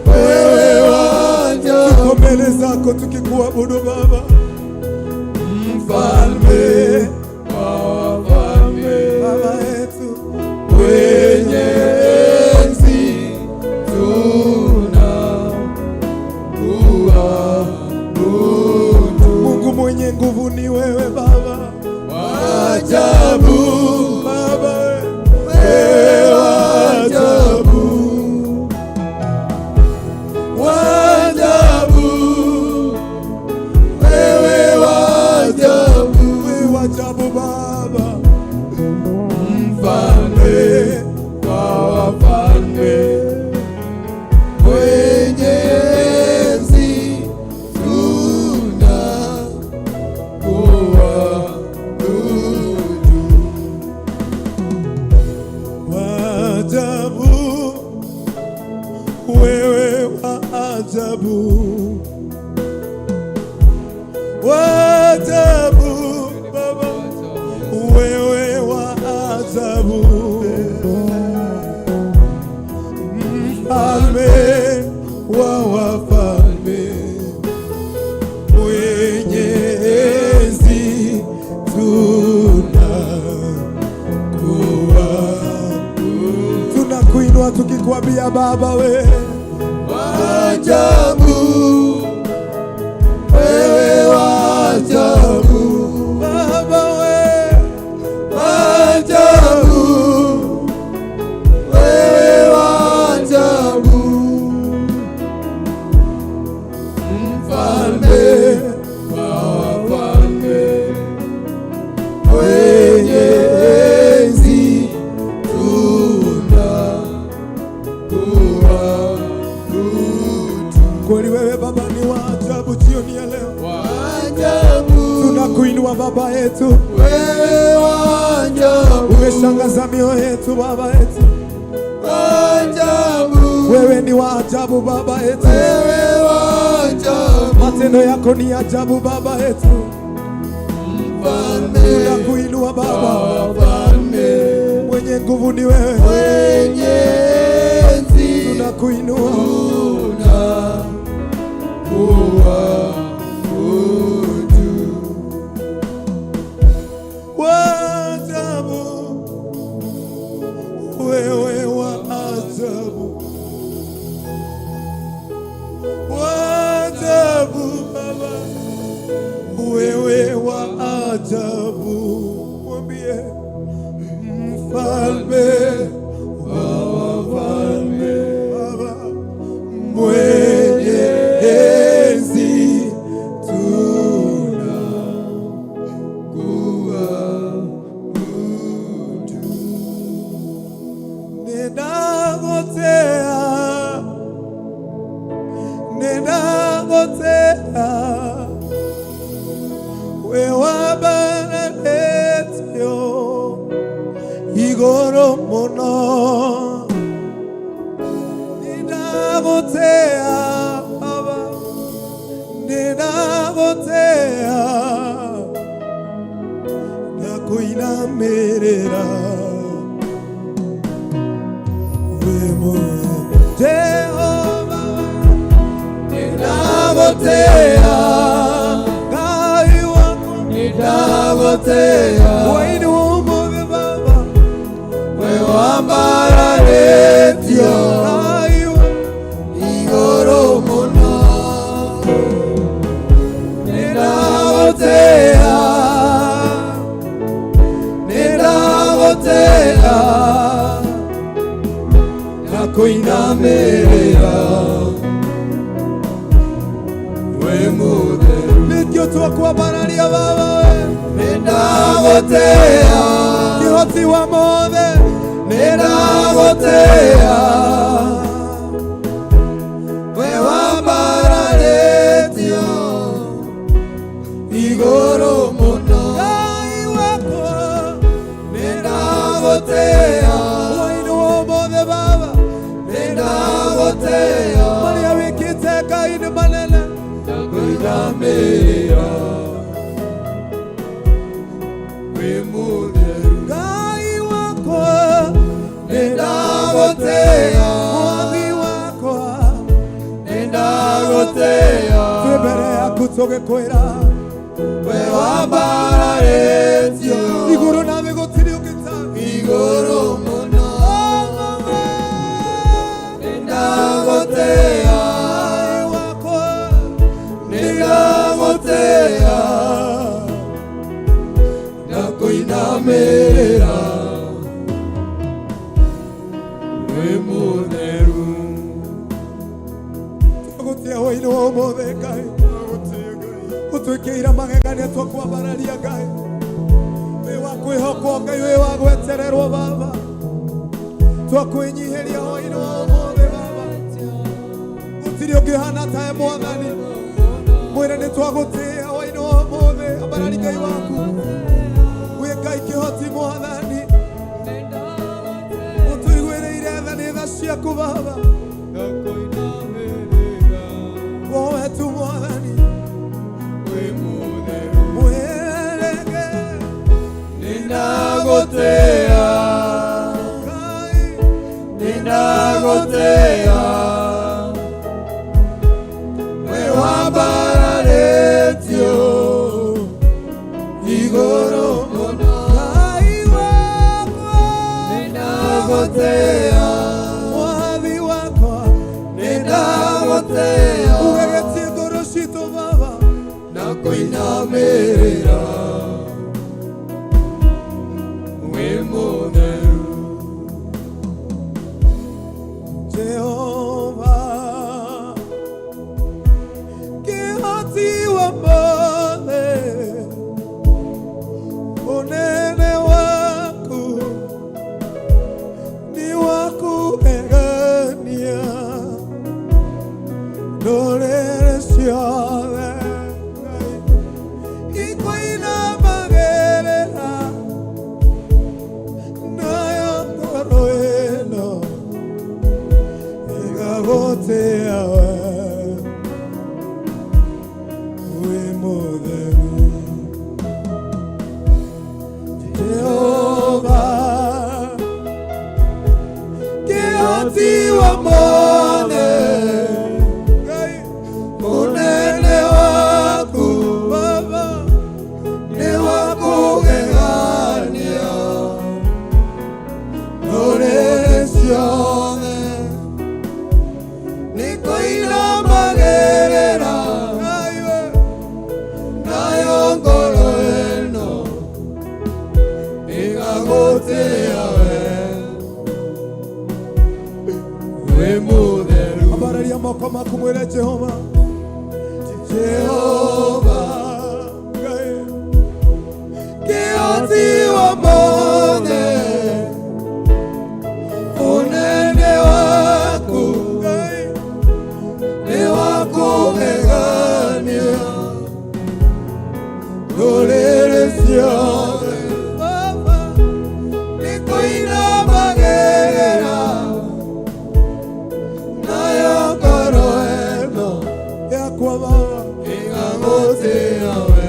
wewe wa ajabu, tuko mbele zako tukikuabudu Baba, mfalme wa wafalme, Baba yetu mwenye enzi, tunakuabudu. Mungu mwenye nguvu ni wewe Baba, ajabu Baba, wewe wa ajabu, wa ajabu, wewe wa ajabu, wewe wa ajabu Baba, mfalme wa wafalme, mwenye enzi, tunakuabudu. Waajabu, wewe wa ajabu, waajabu Baba, wewe wa ajabu, mfalme wa wafalme, mwenye enzi, tunakuabudu. Tunakuinua tukikwambia Baba we ajabu, wewe wa ajabu, Baba we ajabu, wewe wa ajabu, mfalme wa wafalme, mwenye enzi, tunakuabudu. Kweli wewe Baba ni wa ajabu jioni ya leo, tunakuinua Baba yetu, Wewe wa ajabu, umeshangaza mioyo yetu Baba yetu, ajabu, wewe ni wa ajabu Baba yetu, wewe wa ajabu, matendo yako ni ajabu Baba yetu, mfalme tunakuinua Baba, wafalme, mwenye nguvu ni wewe, mwenye enzi, tunakuinua tunakuabudu. Waajabu, wewe wa ajabu, waajabu Baba, wewe wa ajabu, mwambie mfalme wa wafalme, Baba mwenye enzi, tunakuabudu. Ninagotea, ninagotea, we wabaranetio igoro muno. Kũinamĩrĩra wĩ muoyo Jehova Nĩndagũtĩĩa, Ngai wakwa nĩndagũtĩĩa, waini wa ũmũthĩ Baba we wambararĩtio Ngai wakwa igũrũ mũno. Nĩndagũtĩĩa, nĩndagũtĩĩa, na kũinamĩrĩra wĩ mũtheru. Nĩkĩo twakwambararia Baba we Nĩndagũtĩĩa, kĩhoti wa mothe nĩndagũtĩĩa, we wambararĩtio igũrũ mũno. Ngai wakwa Nĩndagũtĩĩa, waini wa ũmũthĩ Baba nĩndagũtĩĩa, marĩa wĩkĩte Ngai nĩ manene kũinamĩrĩra wĩ mũtheru. Ngai wakwa Nĩndagũtĩĩa, mwathi wakwa nĩndagũtĩĩa, twĩ mbere yaku tũgĩkwĩra we wambararĩtio igũrũ na thĩ gũtirĩ ũngĩ tawe igũrũ mũno. Nĩndagũtĩĩa, Ngai wakwa nĩndagũtĩĩa, na kũinamĩrĩra wĩ mũtheru. Tũgũtĩa hwainĩ wa ũmũthĩ Ngai ũtwĩkĩire magegania twakwambararia Ngai wĩ wa kwĩhokwo Ngai wĩ wa gwetererwo Baba twakwĩnyihĩria hwainĩ wa ũmũthĩ Baba gũtirĩ ũngĩ ũhana tawe Mwathani mwĩre nĩ twagũtĩĩa hwainĩ wa ũmũthĩ ambarari Ngai waku wĩ Ngai kĩhoti Mwathani ũtũiguĩrĩire tha nĩ tha ciaku Baba wowe tu Mwathani Wĩ mũtheru. mwĩrege Nĩndagũtĩĩa, Ngai nĩndagũtĩĩa, we wambararĩtio igũrũ mũno. Ngai wakwa Nĩndagũtĩĩa, mwathi wakwa nĩndagũtĩĩa, ugegetie ngoro citũ Baba na kũinamĩrĩra wĩ mũtheru. Jehova kĩhoti wa mothe ũnene waku nĩ wa kũgegania ndũrĩrĩ ciothe ikũinamagĩrĩra nayo ngoro ĩno ĩgagũtĩa we wĩ mũtheru Jehova kĩhoti wa mothe Ngai Ũnene waku Baba nĩ wa kũgegania ndũrĩrĩ ciothe nĩ kũinamagĩrĩra Ngai we nayo ngoro ĩno ĩgagũtĩĩa we wĩ mũtheru. ambararia moko maku mwĩre Jehova Jehova Ngai kĩhoti wa mothe ũnene waku Ngai nĩ wa kũgegania ndũrĩrĩ ciothe Baba nĩ kũinamagĩrĩra nayo ngoro ĩno yakwa Baba ĩgagũtĩĩa we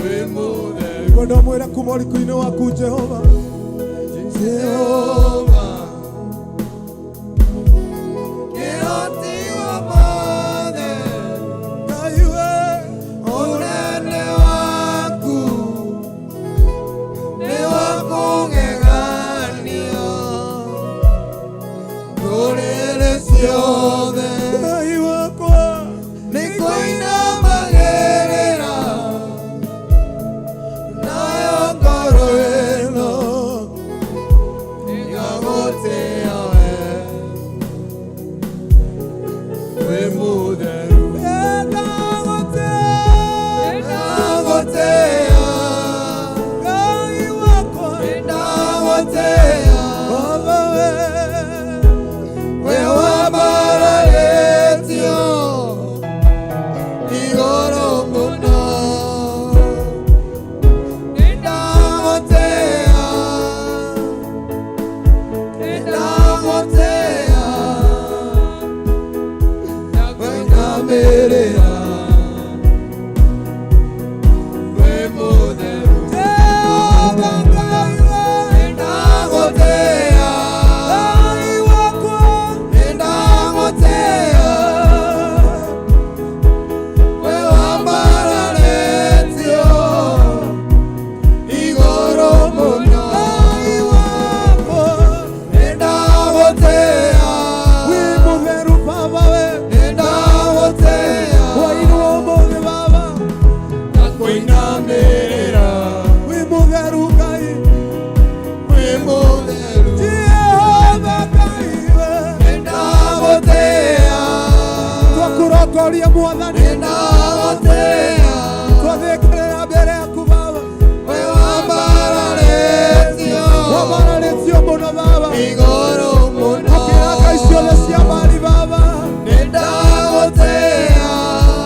Wĩ mũtheru. Kwenda mwĩre kuma ũriku-inĩ waku Jehova. Jehova, kĩhoti wa mothe, Ngai we, ũnene waku nĩ wa kũgegania. Ndũrĩrĩ ciothe Ngai wakwa, nĩ kũinamagĩrĩra, nayo ngoro ĩno ĩgagũtĩĩa we. Wĩ mũtheru. Ndagũtĩĩa, Ndagũtĩĩa, Ngai wakwa, ndagũtĩĩa, Baba we, wĩ wambararĩtio igũrũ mũno. Nĩndagũtĩĩa, nĩndagũtĩĩa, ngũinamĩrĩra, wĩ mũtheru. Jehova Ngai we, Nĩndagũtĩĩa, Ngai wakwa, nĩndagũtĩĩa, wĩ wambararĩtio igũrũ mũno. Ngai wakwa, Nĩndagũtĩĩa, wĩ mũtheru Baba we, nĩndagũtĩĩa, wainwo ũmũthĩ Baba, ngũinamĩrĩra, wĩ mũtheru Ngai, wĩ mũtheru. Jehova Ngai we, Nĩndagũtĩĩa, twakũrongoria Mwathani, nĩndagũtĩĩa, twathiĩkĩrĩra mbere yaku Baba, wĩ wambararĩtio wambararĩtio mũno Baba, igũrũ mũno. gũkĩra ngai ciothe cia mari Baba, Nĩndagũtĩĩa,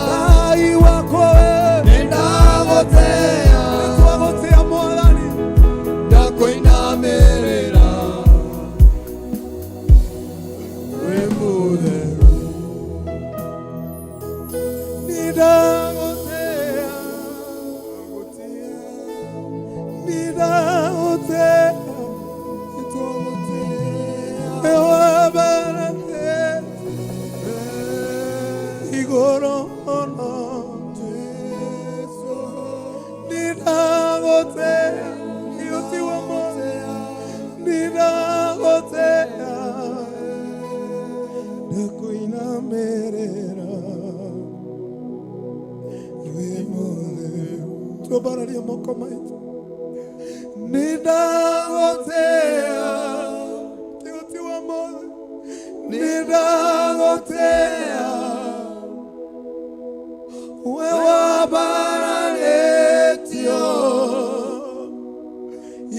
Ngai wakwa we, nĩndagũtĩĩa, nĩtwagũtĩĩa Mwathani, ndakũinamĩrĩra, wĩ mũtheru. nĩndagũtĩĩa, nĩndagũtĩĩa, Nĩtwagũtĩĩa, wambararĩtio igũrũ mũno, Jesũ, nĩndagũtĩĩa, ũti wa mothe, nĩndagũtĩĩa, ndakũinamĩrĩra, wĩ mũtheru. Twambararie moko maitũ, nĩndagũtĩĩa, ũti wa mothe, nĩndagũtĩĩa, we wambararĩtio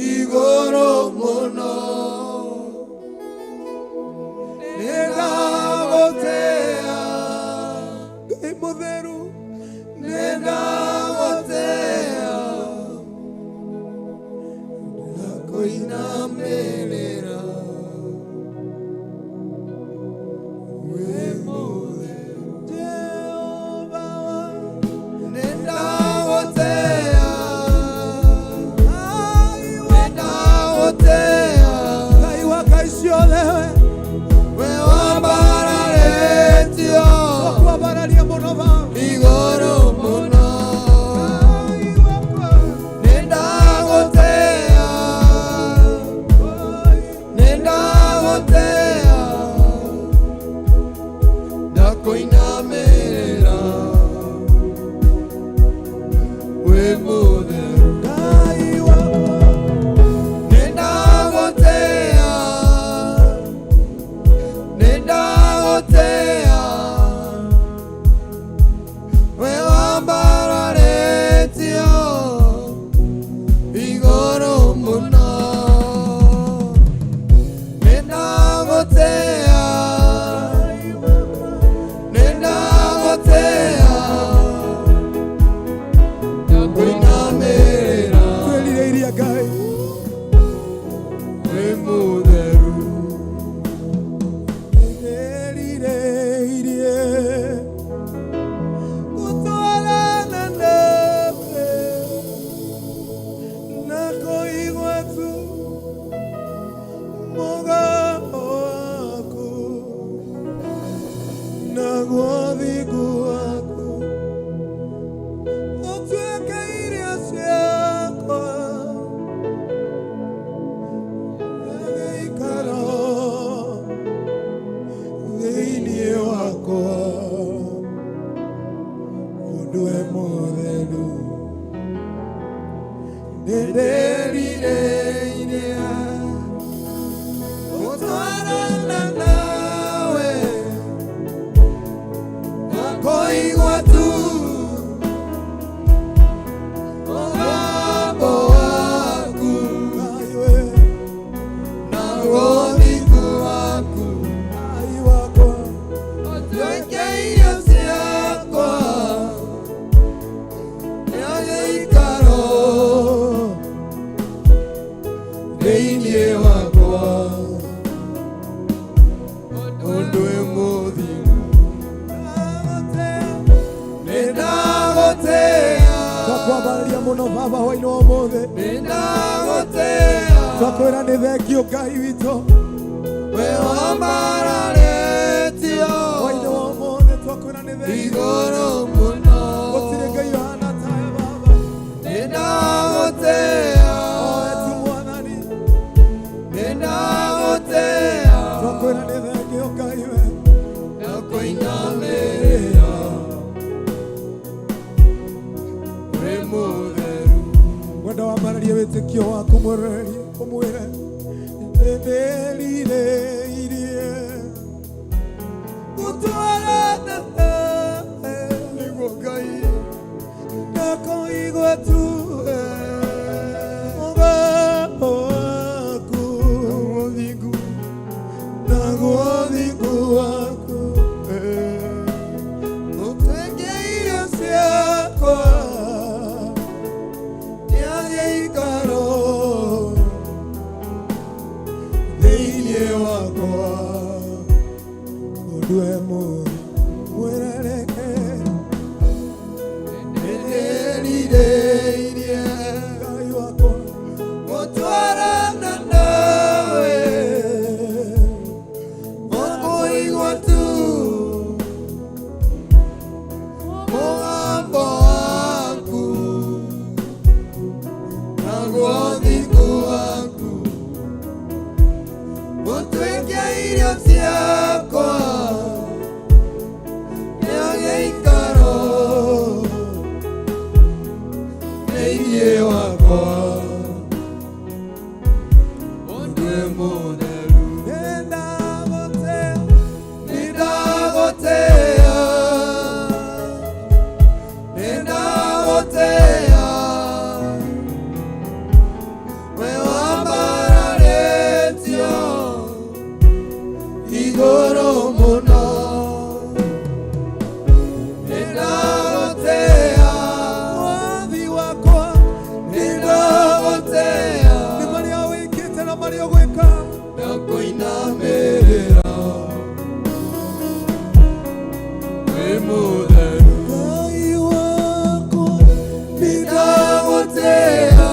igũrũ mũno. Nĩndagũtĩĩa, Ngai mũtheru, nĩndagũtĩĩa, ndakũinamĩrĩra, wĩ mũtheru. Jehova Nĩndagũtĩĩa, Ngai wa nĩndagũtĩĩa, Ngai wa ngai ciothe we, wĩ wambararĩtio twakwambararia mũno Baba, igũrũ mũno. Ngai wakwa, Nĩndagũtĩĩa, nĩndagũtĩĩa, ndakũinamĩrĩra, wĩ mũtheru. Ngai wakwa, Nĩndagũtĩĩa, nĩndagũtĩĩa, wĩ wambararĩtio igũrũ mũno. Nĩndagũtĩĩa, nĩndagũtĩĩa, ndakũinamĩrĩra, Nĩndĩrirĩirie gũtwarana nawe Wakoigua tu mũgambo waku Ngai we, na ũthingu waku Ngai wakwa, Ũtuĩke irio ciakwa nĩo gĩikaro thĩinĩ wakwa ũndũ mũthingu nĩndagũtĩĩa twakwambararia mũno Baba hwainĩ wa ũmũthĩ, nĩndagũtĩĩa twakwĩra nĩ thengio Ngai witũ, we wambararĩtio hwainĩ wa ũmũthĩ twakwĩra nĩ thengio, igũrũ mũno gũtirĩ Ngai ũhana tawe Baba, nĩndagũtĩĩa oe tu Mwathani, nĩndagũtĩĩa twakwĩra nĩ thengio Ngai we, na kũinamĩrĩra wĩ mũtheru wenda wambararie wĩtĩkio waku mwĩrerie ũmwĩre nĩndĩrirĩirie gũtwarana nawe nĩguo Ngai na kũigua tu mũgambo waku ũthingu naguo ũthingu waku ũtuĩke irio ciakwa nĩa gĩikaro thĩinĩ wakwa ũndũ mwĩrereke nĩndĩrirĩirie Ngai wakwa gũtwarana nawe ũkũigua tu mũgambo waku naguo ũthingu waku ũtuĩke irio ciakwa nĩo gĩikaro thĩinĩ wakwa ũndũ mũtheru nĩndagũtĩa nĩndagũtĩĩa nĩndagũtĩĩa we wambararĩtio igũrũ mũno nĩndagũtĩĩa Mwathi wakwa nĩndagũtĩĩa nĩ marĩa wĩkĩte na marĩa ũgwĩka na kũinamĩrĩra wĩ mũtheru Ngai wakwa nĩndagũtĩĩa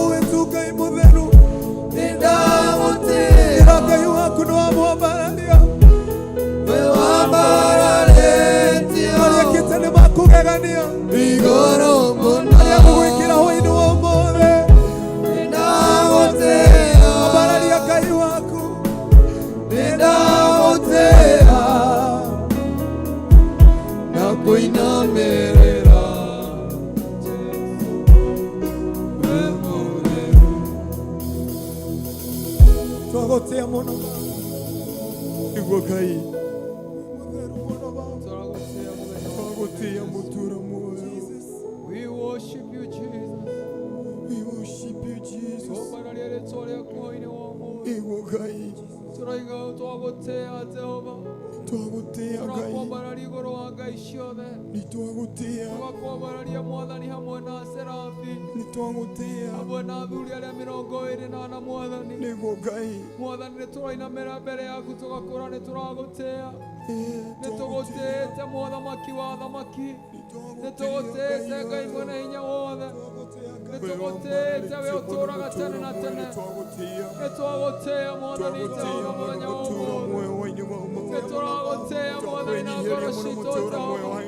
ũwe tu Ngai mũtheru nĩndagũtĩĩa ĩra Ngai waku nĩ wamwambararia we wambararĩtio marĩa ekĩte nĩ makũgegania igũrũ mũno arĩa mũgwĩkĩra hwainĩ wa ũmũthĩ nĩndagũtĩĩa ambararia Ngai waku nĩndagũtĩĩa na kũinamĩrĩra wĩ mũtheru twagũtĩa mũno Nĩguo Ngai mũtheru mũno Baba Tũragũtĩĩa mũthenya wa twagũtĩĩa mũtũra muoyo. We worship you, Jesus. We worship you, Jesus. Twambararia rĩtwa rĩaku hwainĩ wa ũmũthĩ. Nĩguo Ngai Tũroiga twagũtĩĩa Jehova. twagũtĩĩa Ngai Tũrakwambararia igũrũ wa ngai ciothe. nĩ twagũtĩĩa Tũgakwambararia Mwathani hamwe na Serafi, nĩ twagũtĩĩa hamwe na athuri arĩa 24 Mwathani. nĩguo Ngai Mwathani nĩ tũrainamĩra mbere yaku tũgakũra nĩ tũragũtĩĩa. Eh, Nĩ tũgũtĩĩte Mũthamaki wa athamaki. Nĩ tũgũtĩĩte Ngai mwene hinya wothe. Nĩ tũgũtĩĩte we ũtũũraga tene na tene. Nĩ twagũtĩĩa Mwathani Jehova mũthenya wa ũmũthĩ. Nĩ tũragũtĩĩa Mwathani na ngoro citũ Jehova.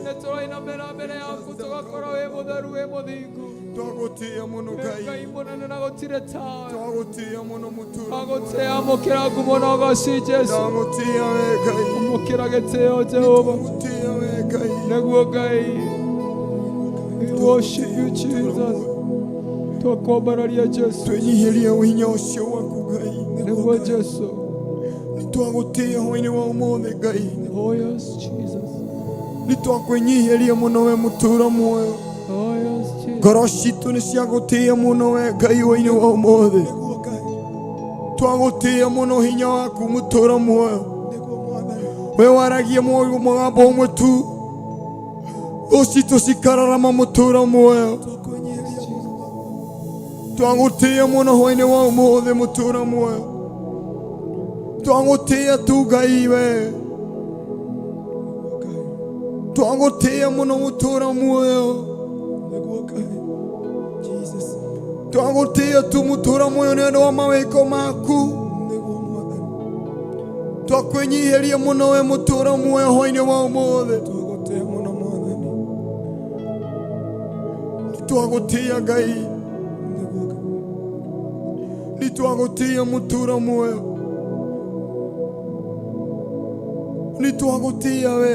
Nĩ tũrainamĩra mbere yaku tũgakora wĩ mũtheru wĩ mũthingu. Twagũtĩĩa mũno Wĩ Ngai Ngai mũnene na gũtirĩ tawe. twagũtĩĩa mũno mũtũra Twagũtĩĩa amũkĩra ngumo na ũgoci Jesu. twagũtĩĩa we Ngai Amũkĩra gĩtĩo Jehova. twagũtĩĩa we Ngai Nĩguo Ngai. We worship you, Jesus. Twakwambararia Jesu. Twĩnyihĩrie ũhinya ũcio waku Ngai. Nĩguo Jesu. Nĩtwagũtĩĩa hwainĩ wa ũmũthĩ Ngai. Oh yes, Jesus. Nĩtwakwĩnyihĩria mũno we mũtũra muoyo. Oh yes, Jesus. Ngoro citũ nĩ ciagũtĩĩa mũno we Ngai hwainĩ wa ũmũthĩ. Nĩguo Ngai. Twagũtĩĩa mũno hinya waku mũtũra muoyo. Nĩguo Mwathani. We waragia mũgambo ũmwe tu, thũ citũ cikararama mũtũra muoyo. Twakwĩnyihĩria mũno Baba. Twagũtĩĩa mũno hwainĩ wa ũmũthĩ mũtũra muoyo. Twagũtĩĩa tu Ngai we. Nĩguo Ngai. Twagũtĩĩa mũno mũtũra muoyo. Nĩguo Ngai. Jesus. Twagũtĩĩa tu mũtũra muoyo nĩ ũndũ wa mawĩko maku. Nĩguo Mwathani. Twakwĩnyihĩria mũno we mũtũra muoyo hwainĩ wa ũmũthĩ. Twagũtĩĩa mũno Mwathani. Twagũtĩĩa Ngai. Nĩguo Ngai. Nĩtwagũtĩĩa mũtũra muoyo. Nĩtwagũtĩĩa we.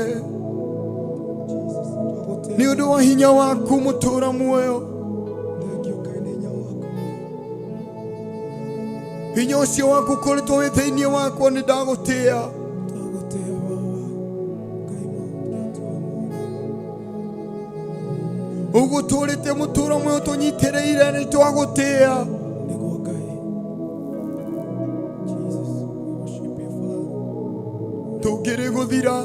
Jesus. Twagũtĩĩa. Nĩ ũndũ wa hinya waku mũtũra muoyo. Thengio Ngai nĩ hinya waku. Hinya ũcio waku ũkoretwo wĩ thĩinĩ wakwa nĩ ndagũtĩĩa. Twagũtĩĩa Baba. Ngai mũhoti wa muoyo. Ũguo tũrĩte mũtũra muoyo tũnyitĩrĩire nĩ twagũtĩĩa. Nĩguo Ngai. Jesus, we worship you, Father. Tũngĩrĩ gũthira.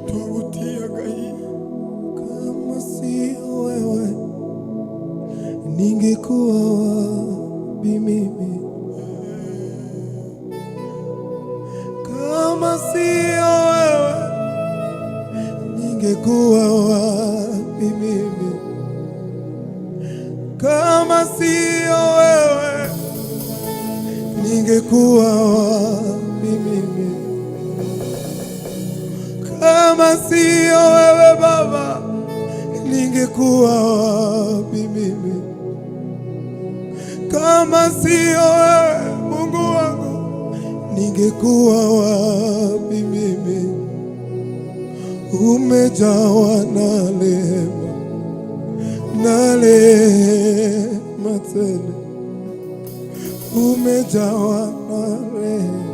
Twagũtĩĩa Ngai. Kama sio wewe ningekuwa wapi mimi? Kama sio wewe ningekuwa wapi mimi? Kama sio wewe ningekuwa wapi mimi? Kama sio wewe Baba, ningekuwa wapi mimi? Kama sio wewe Mungu wangu, ningekuwa wapi mimi? Umejawa na rehema na rehema tele, umejawa na rehema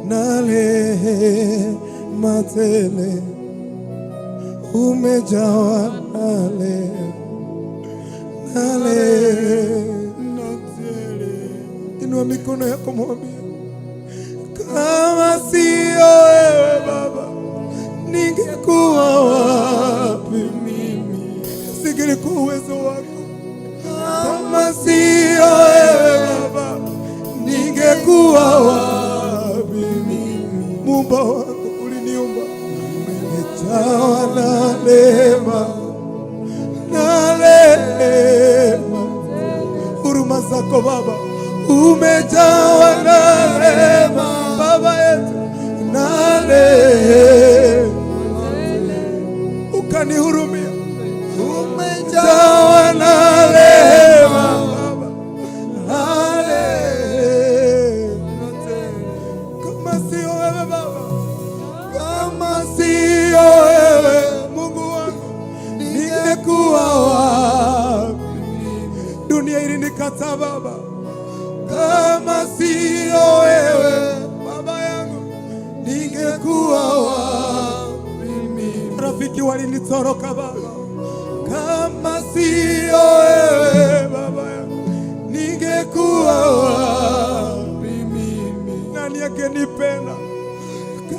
na rehema tele, umejawa na rehema na rehema tele. Inua mikono yako mwambie, kama sio wewe Baba, ningekuwa wapi mimi? Singelikuwa uwezo wako. Kama sio wewe Baba, ningekuwa wapi mimi? Muumba wangu, uliniumba, umejawa na rehema na rehema, huruma zako Baba, umejawa na rehema Baba yetu na rehema, ukanihurumia, umejawa na rehema Baba na rehema. Kama sio wewe Baba, kama sio wewe Mungu wangu, ningekuwa wapi? Dunia ilinikataa Baba, kama sio wewe Baba yangu, ningekuwa wapi mimi? Rafiki walinitoroka Baba, kama sio wewe Baba yangu, ningekuwa wapi mimi? Nani angenipenda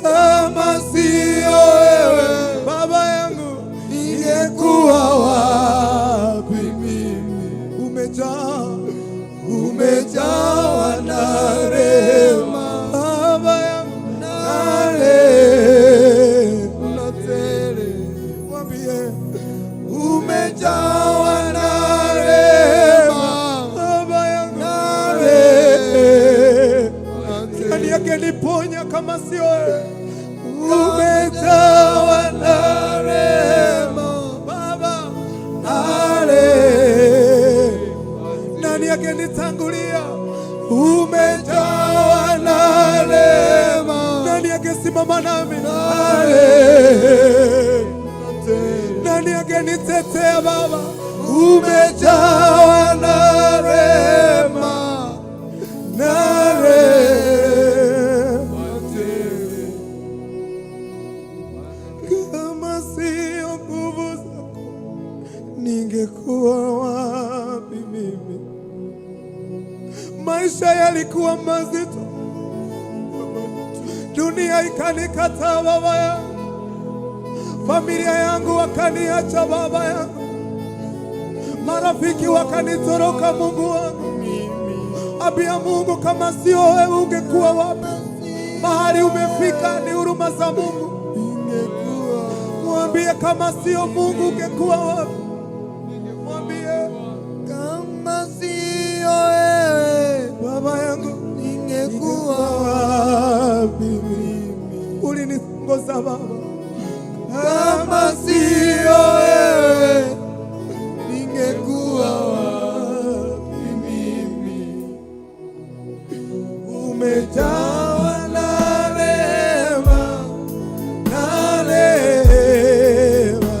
kama sio wewe Baba yangu, ningekuwa wapi mimi? Umejaa, umejawa na rehema Baba yangu, na rehema tele. Mwambie umejawa na rehema Baba yangu, na rehema. Nani angeniponya kama sio wewe? Umejawa na rehema Baba, na rehema. Nani angenitangulia? Umejawa na rehema. Nani angesimama nami? Na rehema. Nani angenitetea Baba? Umejawa na rehema, na rehema tele. Kama sio nguvu zako, ningekuwa wapi mimi? Maisha yalikuwa mazito, dunia ikanikataa baba yangu, familia yangu wakaniacha baba yangu, marafiki wakanitoroka. Mungu wangu, ambia Mungu, kama sio wewe ungekuwa wapi? Mahali umefika ni huruma za Mungu. Mwambie kama sio Mungu ungekuwa wapi? Mwambie Kama sio wewe baba yangu, ningekuwa wapi mimi? Uliniongoza Baba, kama sio wewe ningekuwa wapi mimi? Umejawa na rehema, na rehema,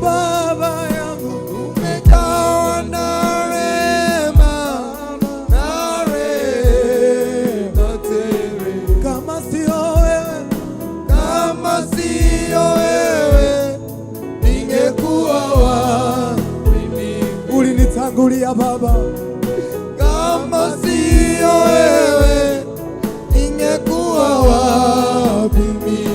Baba yangu, Umejawa na rehema, na rehema tele. Kama sio wewe, Kama sio wewe ningekuwa wapi mimi? Ulinitangulia Baba, Kama sio wewe ningekuwa wapi mimi?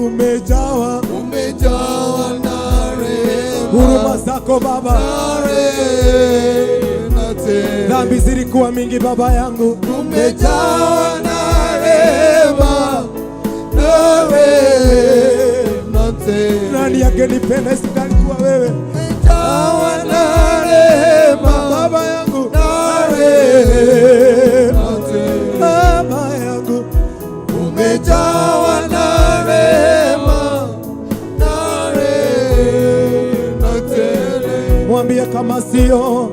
Umejawa Umejawa na rehema, huruma zako Baba, na rehema tele. Dhambi zilikuwa mingi Baba yangu, Umejawa na rehema, na rehema tele. Nani angenipenda isingalikuwa wewe? Umejawa na rehema, Baba yangu, na rehema tele. Baba yangu, Umejawa na rehema, na rehema tele. Mwambie kama sio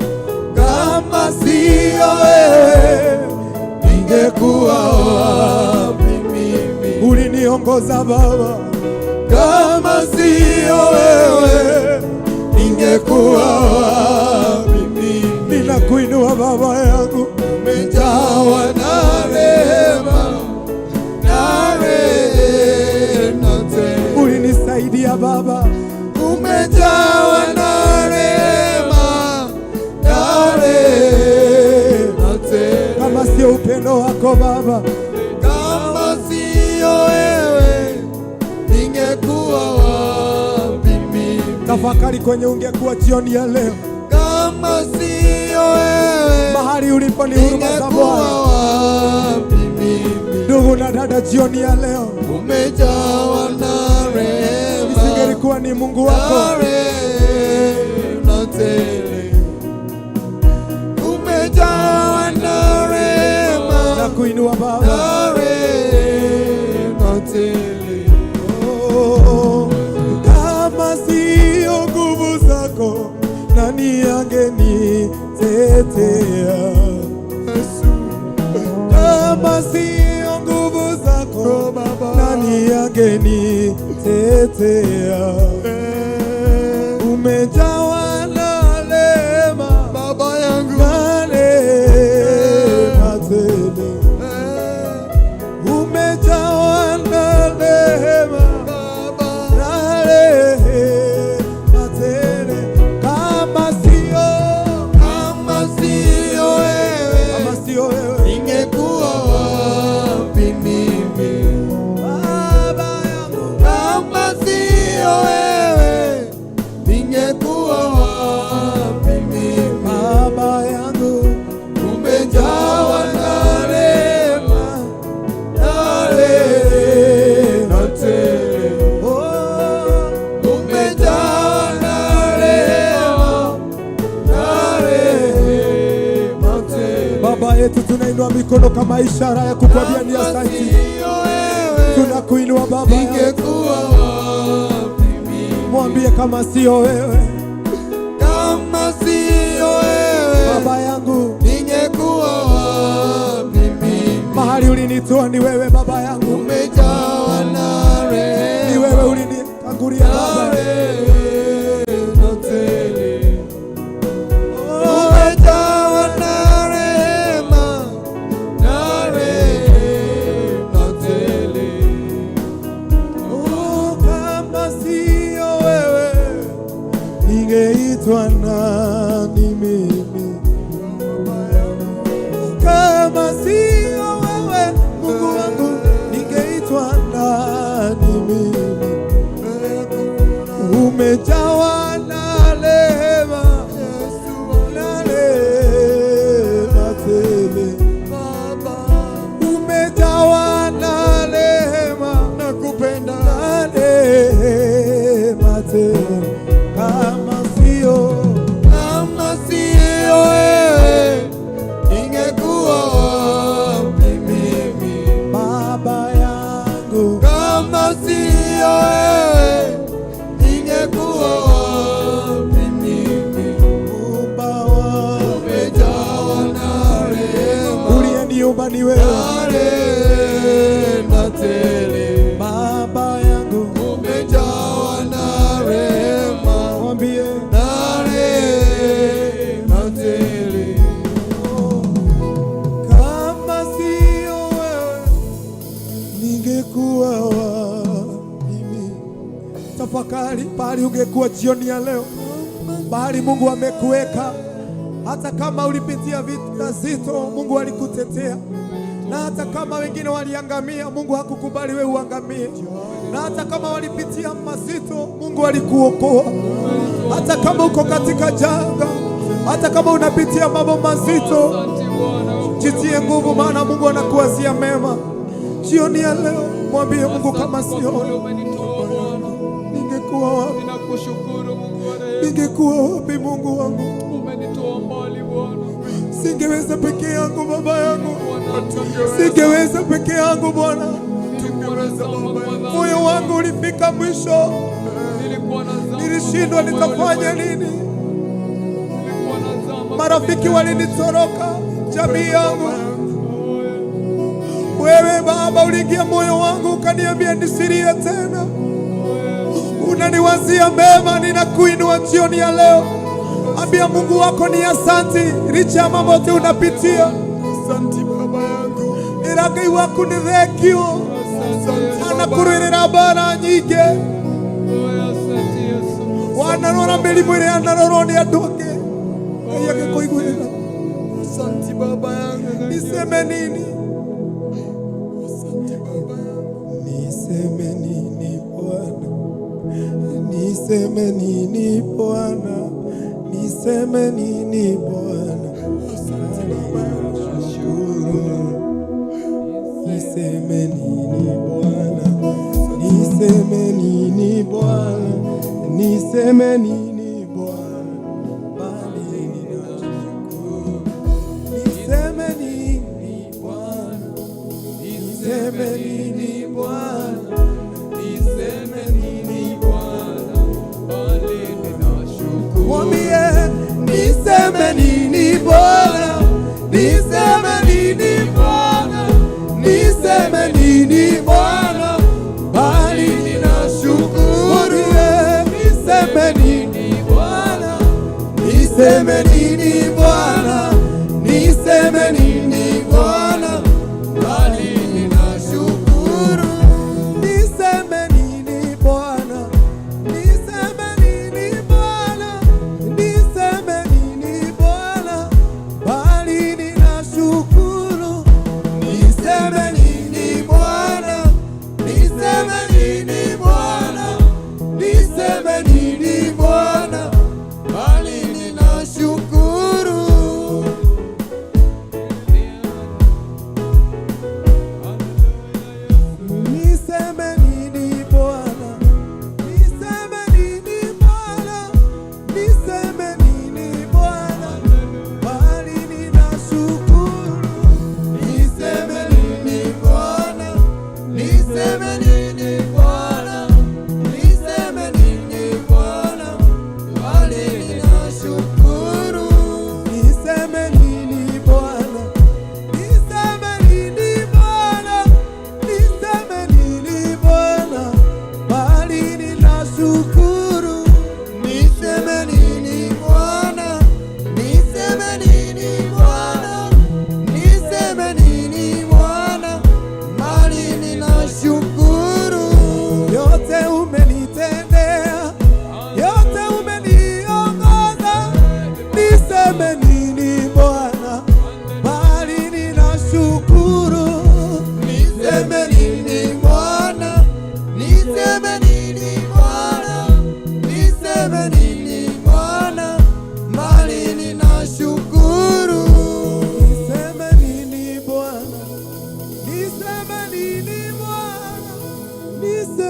Kama sio wewe ningekuwa wapi mimi? Uliniongoza Baba, Kama sio wewe ningekuwa wapi mimi? Ninakuinua Baba yangu, Umejawa na rehema, na rehema tele. Ulinisaidia Baba, Umejawa na rehema, na rehema tele. Kama sio upendo wako Baba, Kama sio wewe ningekuwa wapi mimi? Tafakari kwenye ungekuwa jioni ya leo, Kama sio wewe mahali ulipo ni huruma za ningekuwa Bwana. wapi mimi? Ndugu na dada, jioni ya leo, Umejawa na rehema, isingelikuwa ni Mungu wako, na rehema tele. Umejawa na rehema, na kuinua Baba, na rehema tele. Oh, kama sio nguvu zako, nani angenitetea? Kama sio nguvu zako, nani angenitetea? Umejawa na rehema, Baba yangu, na rehema tele. Umejawa na rehema, Baba, na rehema tele. Kama sio, kama sio wewe kama sio wewe, ningekuwa wapi mimi? Baba yangu, Kama sio wewe ningekuwa wapi mimi? Baba yangu, Umejawa na rehema, na rehema tele. Oh, Umejawa na rehema, na rehema tele. Baba yetu, tunainua mikono kama ishara ya kukwambia ni Kama asante. sio wewe Tunakuinua Baba yangu, ningekuwa wapi mimi? mwambie kama sio wewe, Kama sio wewe Baba yangu, ningekuwa wapi mimi? Mahali ulinitoa ni wewe Baba yangu, Umejawa na ni rehema, wewe ulinitangulia na Baba. rehema. Ningeitwa nani mimi kama sio wewe Mungu wangu? Ningeitwa nani mimi? Umejawa na rehema na rehema tele, umejawa na rehema Nakupenda. Na rehema tele, kama sio Kama sio wewe, ningekuwa wapi mimi? Baba yangu. Kama sio wewe, ningekuwa wapi mimi? Muumba wangu, Umejawa na rehema, uliyeniumba ni wewe na rehema tele. Baba yangu, Umejawa na rehema, mwambie na rehema tele. Kama sio wewe ningekuwa wapi mimi? Tafakari pahali ungekuwa jioni ya leo, mahali Mungu amekuweka. Hata kama ulipitia vita zito, Mungu alikutetea, na hata kama wengine waliangamia, Mungu hakukubali wewe uangamie. Na hata kama walipitia mazito, Mungu alikuokoa. Hata kama uko katika janga, hata kama unapitia mambo mazito, jitie nguvu, maana Mungu anakuwazia mema. Jioni ya leo mwambie Mungu, kama sio ningekuwa wapi? Ninakushukuru Mungu wa rehema, Ningekuwa wapi Mungu wangu? Umenitoa mbali Bwana. Singeweza peke yangu Baba yangu, singeweza peke yangu Bwana. Nilikuwa nazama kwa dhambi, Moyo wangu ulifika mwisho, nilikuwa nazama nilishindwa kwa nitafanya ulimwengu. nini. Nilikuwa nazama Marafiki walinitoroka, jamii yangu. Wewe Baba uliingia moyo wangu ukaniambia nisilie tena. Unaniwazia mema, ninakuinua jioni ya leo. Ambia Mungu wako ni asanti, licha ya mambo yote unapitia. Asante Baba yangu. Ĩra Ngai waku nĩ thengio, anakurũĩrĩra mbara nyingĩ, Asante Yesu. Wanarora mĩrimũ ĩrĩa yanarorwo nĩ andũ angĩ, Ngai agĩkũiguĩra. Asante Baba yangu. Niseme nini? Asante Baba yangu. Niseme nini Bwana? Niseme nini Bwana? Niseme nini Bwana? Shukuru. Niseme nini Bwana? Niseme nini Bwana? Niseme nini Bwana? Bali ninashukuru. Niseme nini Bwana? Niseme nini Bwana? Niseme nini Bwana, bali ninashukuru. Mwambie niseme nini Bwana? Niseme nini Bwana? Niseme nini Bwana? Bali ninashukuru. Niseme nini Bwana? Niseme nini Bwana? Niseme nini Bwana? Bali ninashukuru. Niseme nini Bwana? Niseme nini Bwana? Niseme nini Bwana? Bali ninashukuru. Niseme nini Bwana? Niseme nini Bwana? Niseme nini Bwana? Bali ninashukuru. Niseme nini Bwana? Niseme nini Bwana? Niseme nini Bwana? Bali ninashukuru. Niseme nini Bwana? Niseme nini Bwana?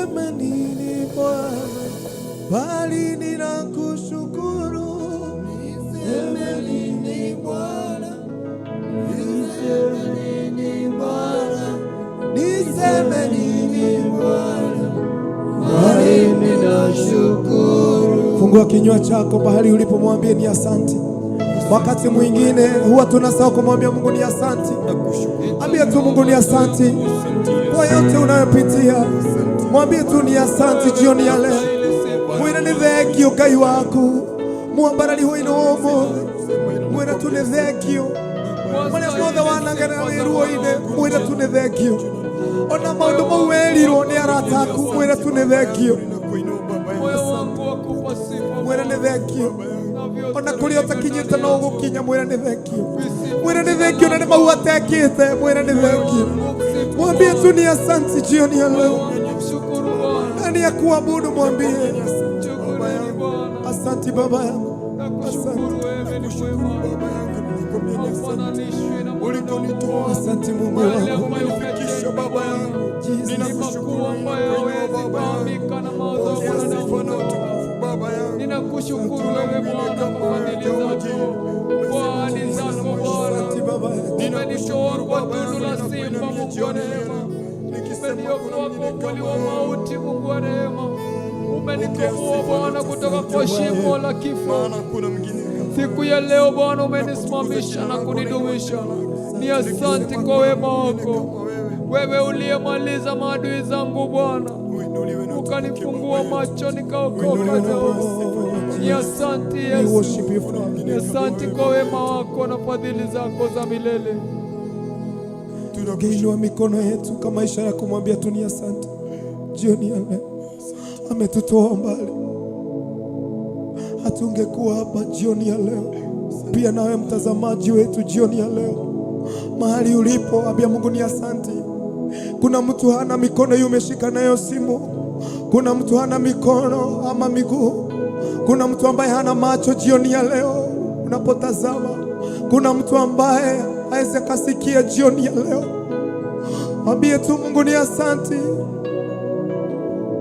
Niseme nini Bwana, bali ninakushukuru. Niseme nini Bwana, niseme nini Bwana, niseme nini Bwana, bali ninashukuru. Fungua kinywa chako pahali ulipo, mwambie ni asanti. Wakati mwingine huwa tunasahau kumwambia Mungu ni asanti. Ambia tu Mungu ni asanti kwa yote unayopitia, mwambie tu ni asanti jioni ya leo. Mwire ni thengio Ngai waku mwambarari hwainĩ wa ũmũthĩ, mwĩre tu nĩ thengio marĩa mothe wanagerera wĩ ruo-inĩ, mwĩre tu nĩ thengio. Ona maũndũ mau werirwo nĩ arata aku, mwĩre tu nĩ thengio. Moyo wangu wakupa sifa. Mwĩre nĩ thengio. Ona kũrĩa ũtakinyĩte no ũgũkinya, mwĩre nĩ thengio. Mwĩre nĩ thengio na nĩ mau atekĩte, mwĩre nĩ thengio. Mwambie tu ni asanti jioni ya leo. Mshukuru Bwana. Nani ya kuabudu, mwambie Shukureni Bwana. asanti baba yangu. Nakushukuru wewe ni mwema. Haufananishwi na mwanadamu. Asante Mungu Yale wangu. ambayo umetenda Baba yangu, ni makuu ambayo hayawezi kufahamika na mawazo ya mwanadamu. Baba yangu, Ninakushukuru wewe Bwana kwa fadhili zako, kwa ahadi zako Bwana. Asante baba yangu. Umenitoa kwa tundu la simba, Mungu wa rehema. Umeniokoa kwa uvuli wa mauti, Mungu wa rehema. Umenikomboa Bwana kutoka kwa shimo la kifo. maana kuna mwingine kama Siku ya leo Bwana umenisimamisha na kunidumisha. Ni asante kwa wema wako, wewe uliyemaliza maadui zangu Bwana, uinuliwe na ukanifungua macho nikaokoka Jehova. Ni asante We Yesu, worship you, Father. ni asante kwa wema wako na fadhili zako za milele. Tungeinua mikono yetu kama ishara ya kumwambia tu ni asante jioni ya leo. Ametutoa mbali, hatungekuwa hapa jioni ya leo. Pia nawe mtazamaji wetu jioni ya leo, mahali ulipo, ambia Mungu ni asante. Kuna mtu hana mikono, yu umeshika nayo simu. Kuna mtu hana mikono ama miguu. Kuna mtu ambaye hana macho jioni ya leo unapotazama. Kuna mtu ambaye hawezi akasikia jioni ya leo. Mwambie tu Mungu ni asante,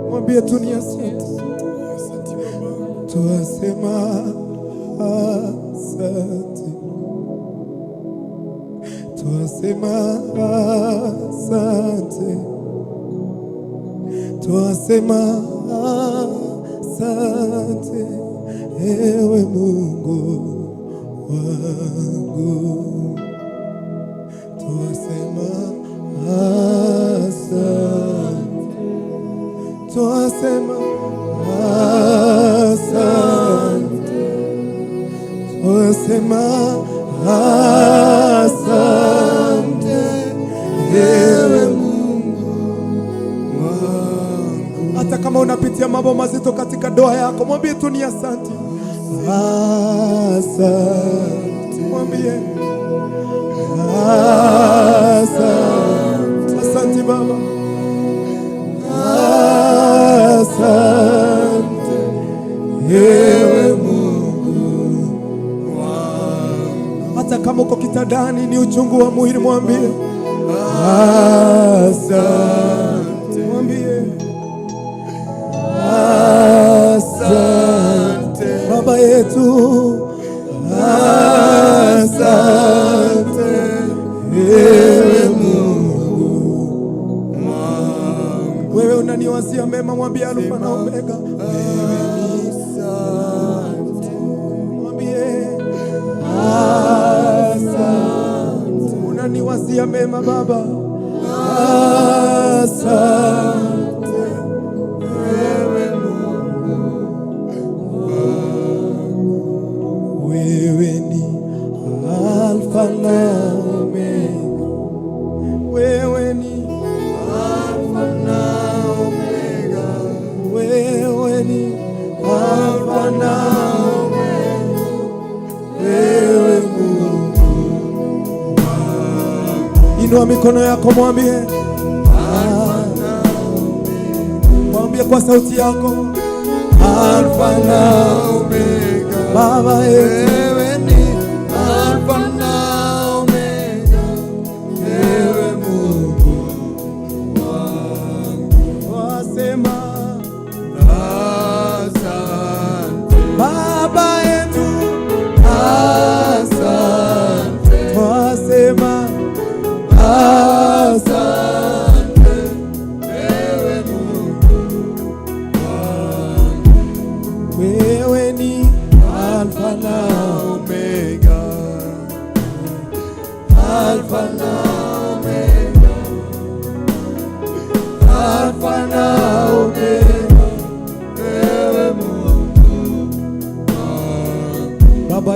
mwambie tu ni asante. Twasema asante, twasema asante, twasema asante, ewe Mungu wangu, twasema asante, twasema asante, twasema asante, ewe Mungu wangu. Hata kama unapitia mambo mazito katika ndoa yako, mwambie tu ni asante, asante, mwambie asante, asante Baba, asante ewe Mungu wangu. Hata kama uko kitandani ni uchungu wa mwili, mwambie asante, mwambie asante Baba yetu, asante ewe Mungu wangu. Wewe unaniwazia mema, mwambie Alfa na Omega. Wewe ni asante, mwambie asante, unaniwazia mema Baba, asante wewe Mungu wangu. Wewe ni Alfa na Omega, wewe ni Alfa na Omega, wewe ni Alfa na Omega, wewe Mungu. Inua mikono yako, mwambie, mwambie kwa sauti yako, Alfa na Omega, Baba yetu, wewe ni Alfa na Omega, ewe Mungu wasema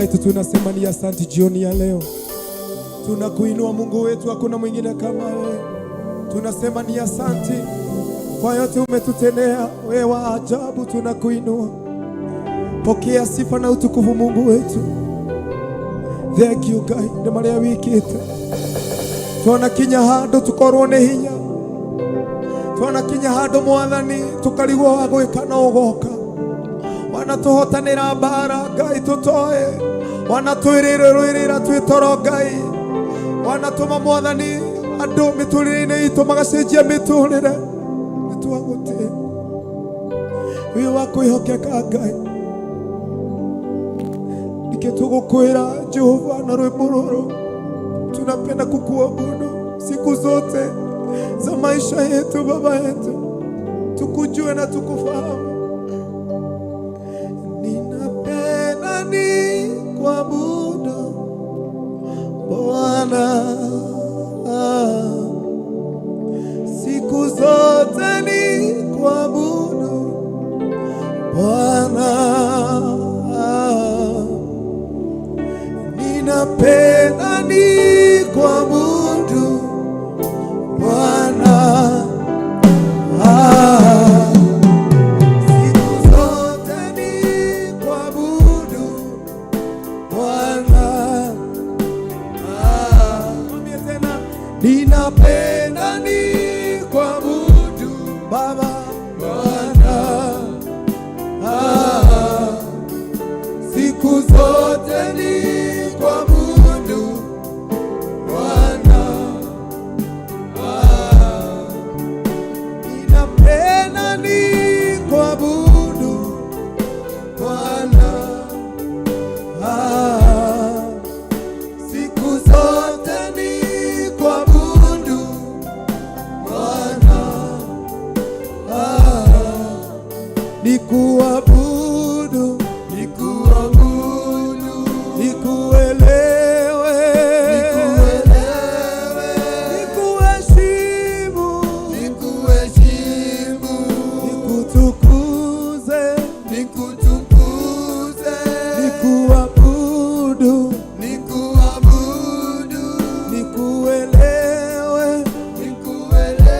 yetu, tunasema ni asante jioni ya leo. Tunakuinua Mungu wetu, hakuna mwingine kama wewe. Tunasema ni asante kwa yote umetutendea, wewe wa ajabu, tunakuinua. Pokea sifa na utukufu Mungu wetu. Thank you Ngai nĩ marĩa wĩkĩte. Twanakinya handũ tũkorwo nĩ hinya, twanakinya handũ Mwathani tũkarigwo wa gwĩka na ũgoka. Wanatũhotanĩra mbara Ngai tũtoe, wanatwĩrĩrĩrĩra twĩ toro Ngai, wanatũma Mwathani andũ mĩtũrĩre-inĩ itũ magacenjia mĩtũrĩre. Nĩtwagũtĩĩa wĩ wa kwĩhokeka Ngai, nĩkĩo tũgũkwĩra Jehova na rwĩmbo rũrũ, tunapenda kukuabudu siku zote za maisha yetu. Baba yetu, tukujue na tukufahamu. Ninapenda ni kuabudu Bwana, siku zote ni kuabudu Bwana, ninapenda ni kuabudu Bwana, siku zote ni kuabudu Bwana. Mwambie tena, ninapenda ni kuabudu Baba Bwana, siku zote ni kuabudu Bwana, ninapenda ni kuabudu Bwana, siku zote ni kuabudu Bwana, nikuabudu, nikuabudu, nikuelewe, nikuelewe, nikuheshimu, nikuheshimu, nikutukuze, nikutukuze, nikuabudu, nikuabudu, nikuelewe, nikuelewe,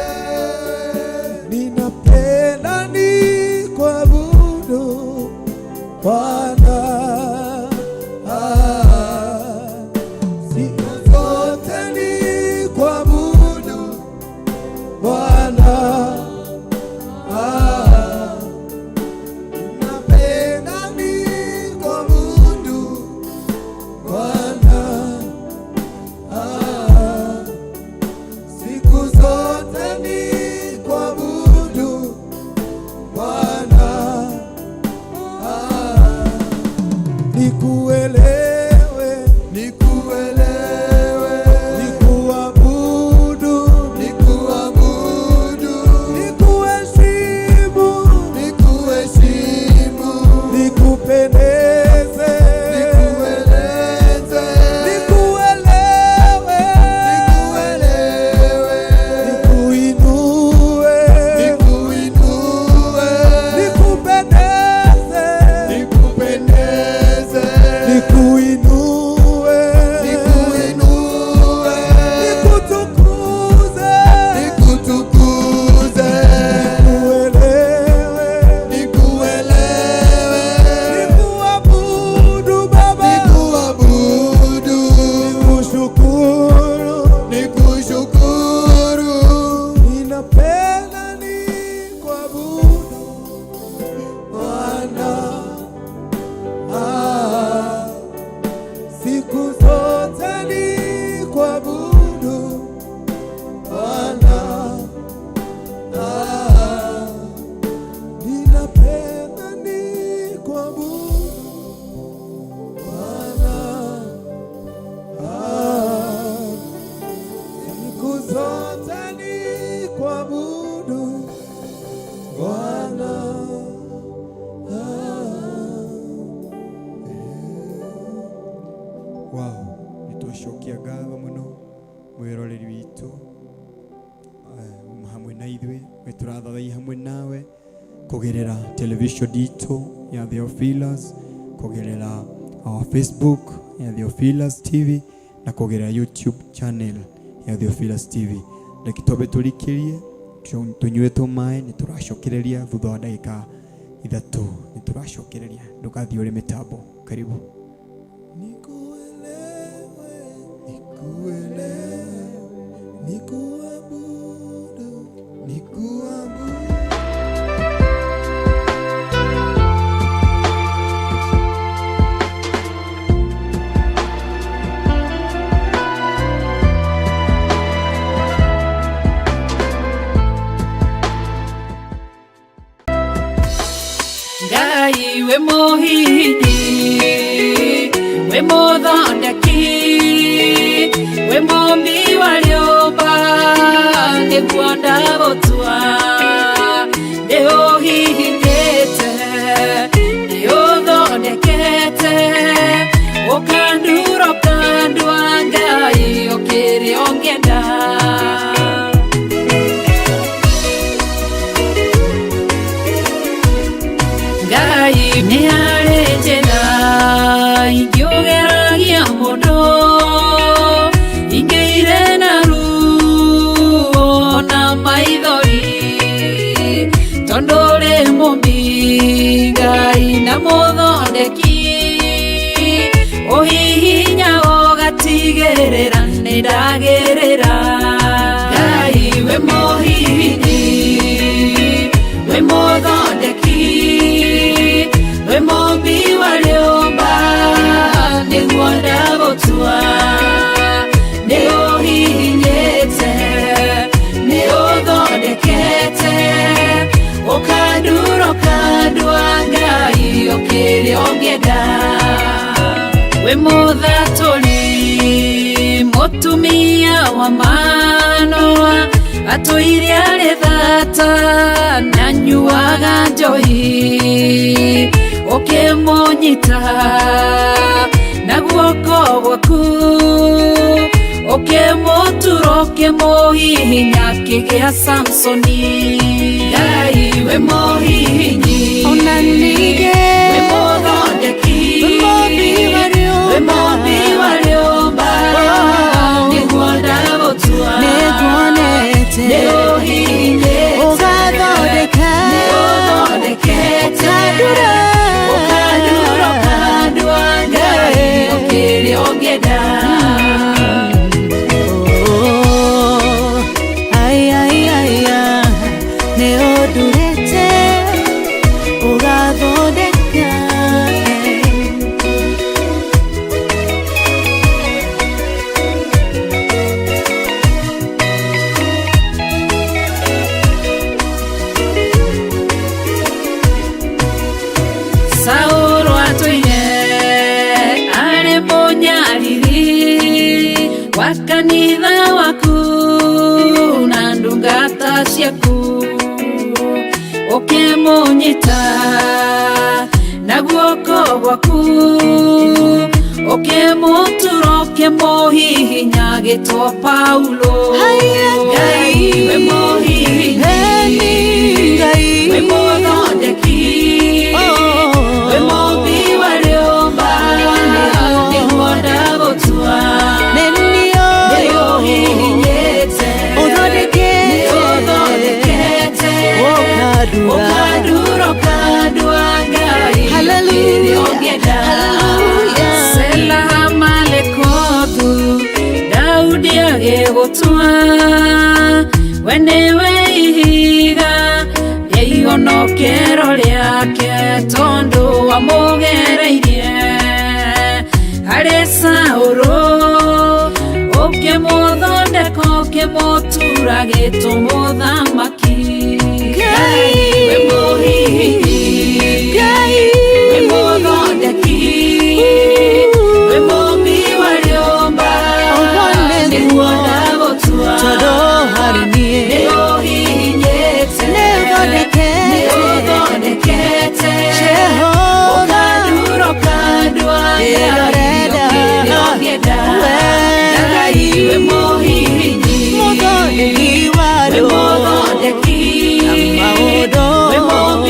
ninapenda nikuabudu Bwana, siku zote nikuabudu Bwana, ninapenda nikuabudu Bwana, siku zote nikuabudu Bwana, nikuelewe, nikuelewe, nikuabudu, nikuabudu, nikuheshimu, nikuheshimu, nikupendeze, nikueleze, nikuelewe, nikuelewe, nikuinue, nikuinue, nikupendeze, nikupendeze, nikuinue, nikuinue, nikutukuze, nikutukuze, nikuelewe, nikuelewe, nikuabudu Baba, nikuabudu, nikushukuru, nikushukuru, ninapenda nikuabudu Bwana, siku zote nikuabudu Bwana, ninapenda nikuabudu Bwana, siku zote nikuabudu Bwana. Wow, nĩtwacokia ngatho mũno mwĩroreri witũ, hamwe na ithuĩ we tũrathathaiya hamwe nawe kũgerera television itũ ya Theophilus, kũgerera our Facebook ya Theophilus TV na kũgerera YouTube channel ya Theophilus TV. Reke twambe tũrikĩrie tũnyue tũmaĩ, nĩ tũracokereria thutha wa ndagĩka 3, nĩ tũracokereria. Ndũgathiĩ ũrĩ mĩtambo. Karibu. Nikuelewe, nikuelewe, nikuabudu, nikuabudu. Ngai we muhihinyi, we muthondeki, we mumbi wa rĩũmba, nĩguo ndagũtua. Nĩũhihinyĩte, nĩũthondekete, ũkandura ũkandua, Ngai ũkĩrĩ ũngĩenda. Ngai nĩ harĩ njĩra ingĩũgeragia mũndũ, ingĩire na ruo na maithori, tondũ ũrĩ mũmbi Ngai na mũthondeki, ũhihinya ũgatigĩrĩra nĩ ndagĩrĩra. Ngai we mũhihinyi, we mũthondeki, we mũmbi wa rĩũmba, nĩguo ndagũtua. Nĩũhihinyĩte, nĩũthondekete, ũkandura ũkandua, Ngai ũkĩrĩ ũngĩenda. We mũthatũri, mũtumia wa Manoa, atũire arĩ thata na nyuaga njohi, ũkĩmũnyita na guoko gwaku, ũkĩmũtura ũkĩmũhihinya akĩgĩa Samsoni. Ngai we mũhihinyi, Ona ningĩ we mũthondeki, we mũmbi wa rĩũmba, we mũmbi wa rĩũmba, nĩguo ndagũtua. Nĩnguonete Nĩũhihinyĩte, ũgathondeka, nĩũthondekete, ũkandura, ũkandura ũkandua, Ngai ũkĩrĩ ũngĩenda. Oh, ai, ai, ai, ai, nĩũndurĩte ũgathondeka. Saũlũ atũire arĩ mũnyariri wa kanitha waku na ndungata ciaku, ũkĩmũnyita na guoko gwaku, ũkĩmũtura ũkĩmũhihinya agĩtwo Paulo. Ngai we mũhihinyi, Ngai we mũthondeki, we mũmbi wa rĩũmba, nĩguo ndagũtua. Nĩũhihinyĩte, Ũthondekete, nĩũthondekete, ũkandura, ũkandura ũkandua, Ngai Hallelujah, ũkĩrĩ ũngĩenda. hallelujah. Sela Malekothu, Daudi agĩgũtua, we nĩwe ihiga rĩa ihonokero rĩake, tondũ wamũgereirie harĩ Saũlũ, ũkĩmũthondeka ũkĩmũtura gĩtũmũthamaki. Ngai, we mũhihinyi, Ngai, we mũthondeki, we mũmbi wa rĩũmba, Ũguo nĩguo, nĩguo ndagũtua. tondũ harĩ niĩ Nĩũhihinyĩte, Nĩũthondekete, nĩũthondekete, Jehova, ũkandura ũkandua, Ngai Nĩndorenda, ũkĩrĩ ũngĩenda. we Ngai we mũhihinyi, mũthondeki wa we rĩũmba, mũthondeki, na maũndũ we mũmbi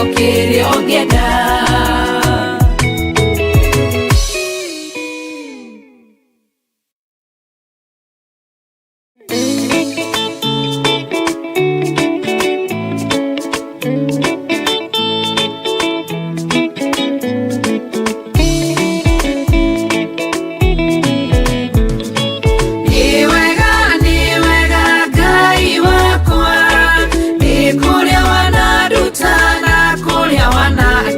o kĩrĩa ũngĩenda. Nĩ wega, nĩ wega Ngai wakwa, nĩ kũrĩa wananduta na kũrĩa wanatwara.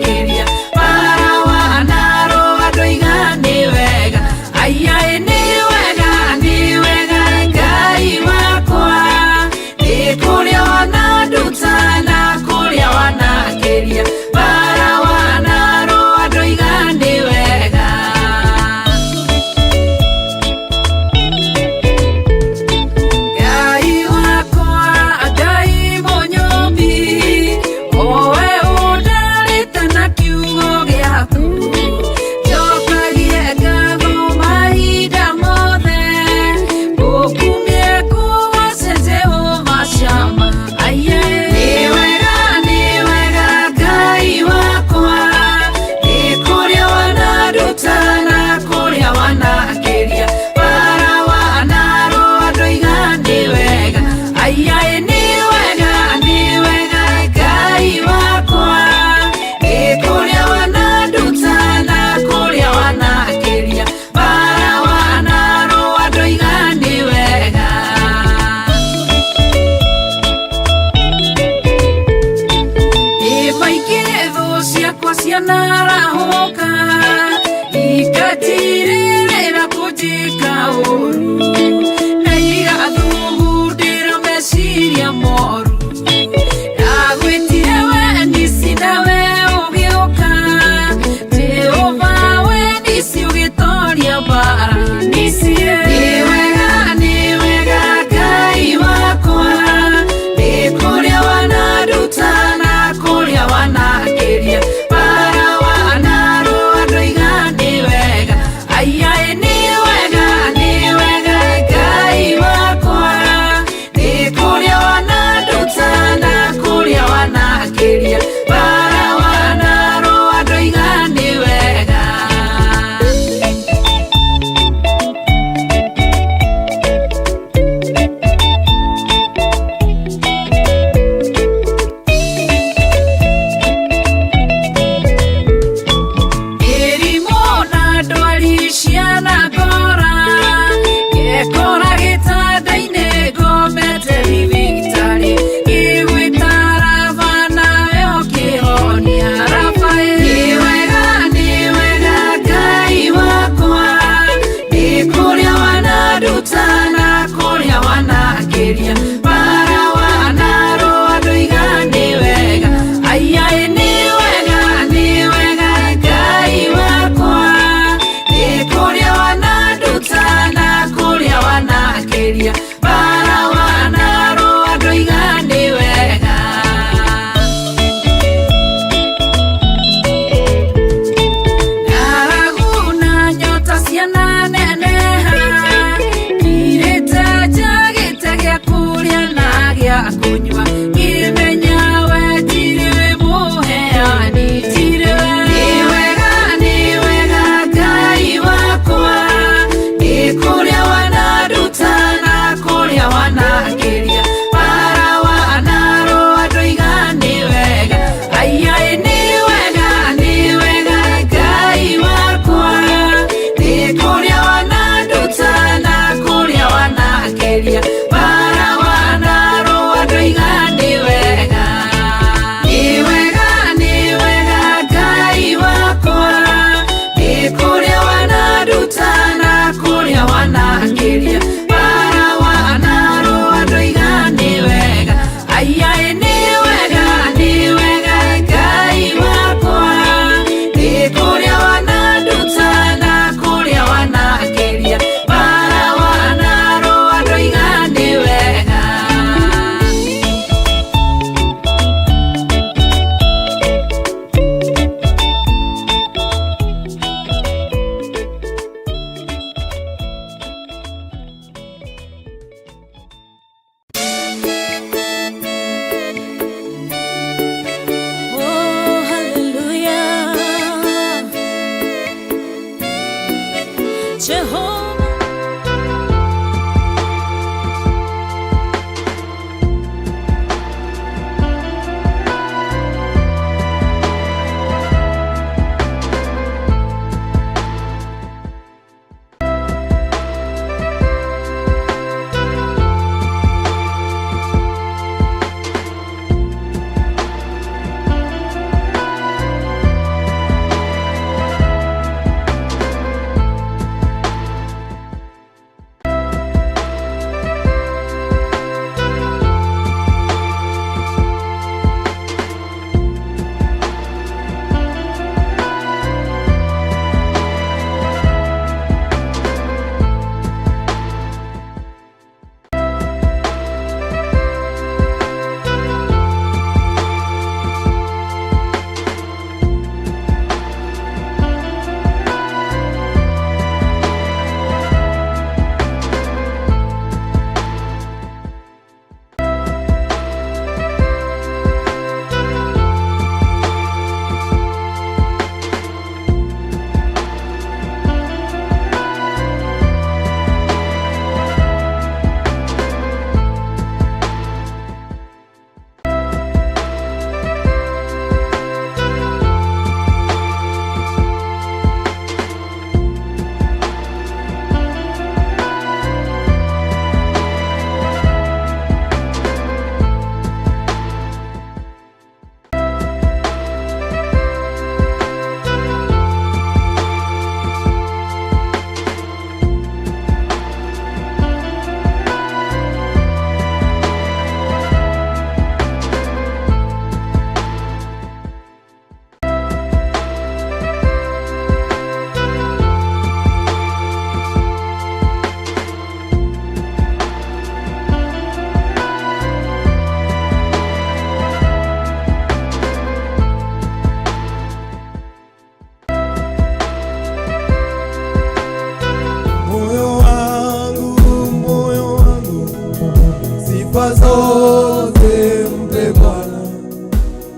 Sifa zote mpe Bwana,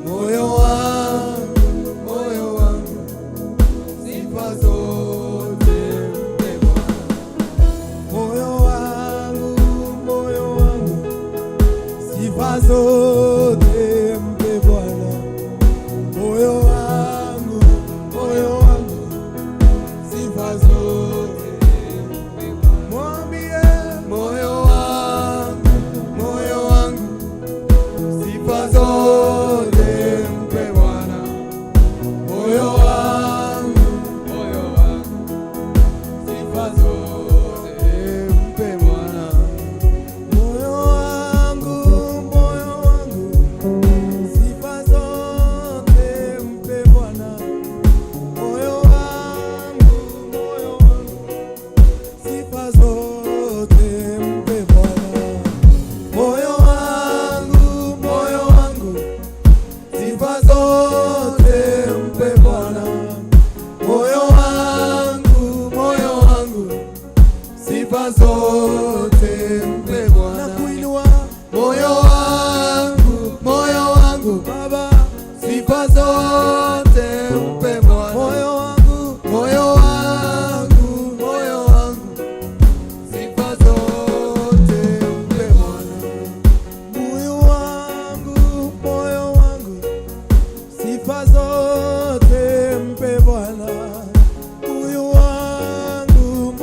moyo wangu, sifa zote mpe Bwana, moyo wangu, sifa zote mpe Bwana, moyo wangu, sifa zote mpe Bwana. Mwambie moyo wangu, sifa zote mpe Bwana, moyo wangu, sifa zote mpe Bwana, moyo wangu, sifa zote mpe Bwana, moyo wangu, sifa zote mpe Bwana. Moyo wangu, sifa zote mpe Bwana. Moyo wangu, sifa zote mpe Bwana. Nakuinua moyo wangu, Baba, sifa zote mpe Bwana. Moyo wangu, sifa zote mpe Bwana. Moyo wangu, sifa zote mpe Bwana. Moyo wangu,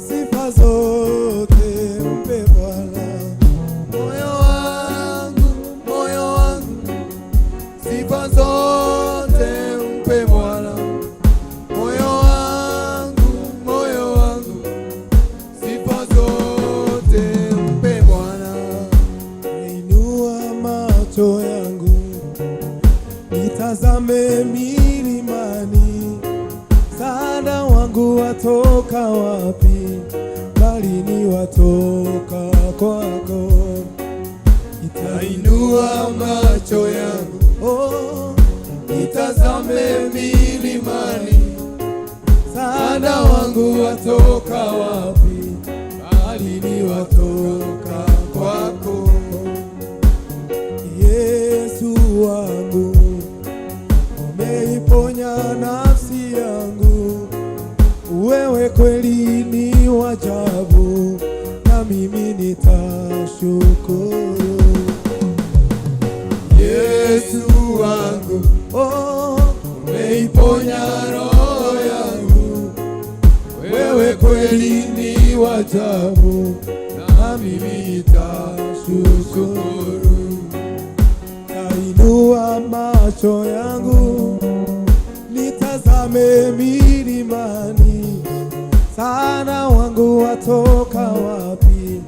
sifa zote mpe Bwana. Moyo wangu, sifa zote mpe Bwana. Moyo wangu, sifa zote mpe Bwana. Inua macho yangu nitazame milimani, msaada wangu watoka wapi? Bali ni watoka kwako. Nitainua macho yangu, oh, nitazame milimani, msaada wangu watoka wapi? Bali ni watoka kwako. Yesu wangu, umeiponya nafsi yangu, wewe Wewe kweli ni wa ajabu, na mimi nitashukuru. Yesu wangu, Oh, umeiponya roho yangu, wewe kweli ni wa ajabu, na mimi nitashukuru. Tainua macho yangu nitazame milimani, sana wangu watoka wapi?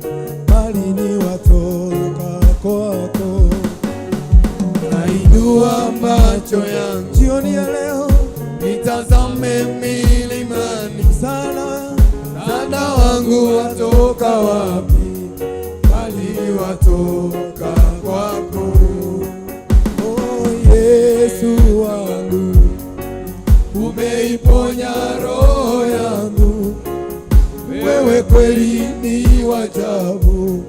Bali ni watoka kwako. Nainua macho yangu Jioni ya leo nitazame milimani, sana msaada wangu watoka wapi? Bali watoka kwako. Oh, Yesu wangu Umeiponya roho yangu, wewe kweli ni wa ajabu,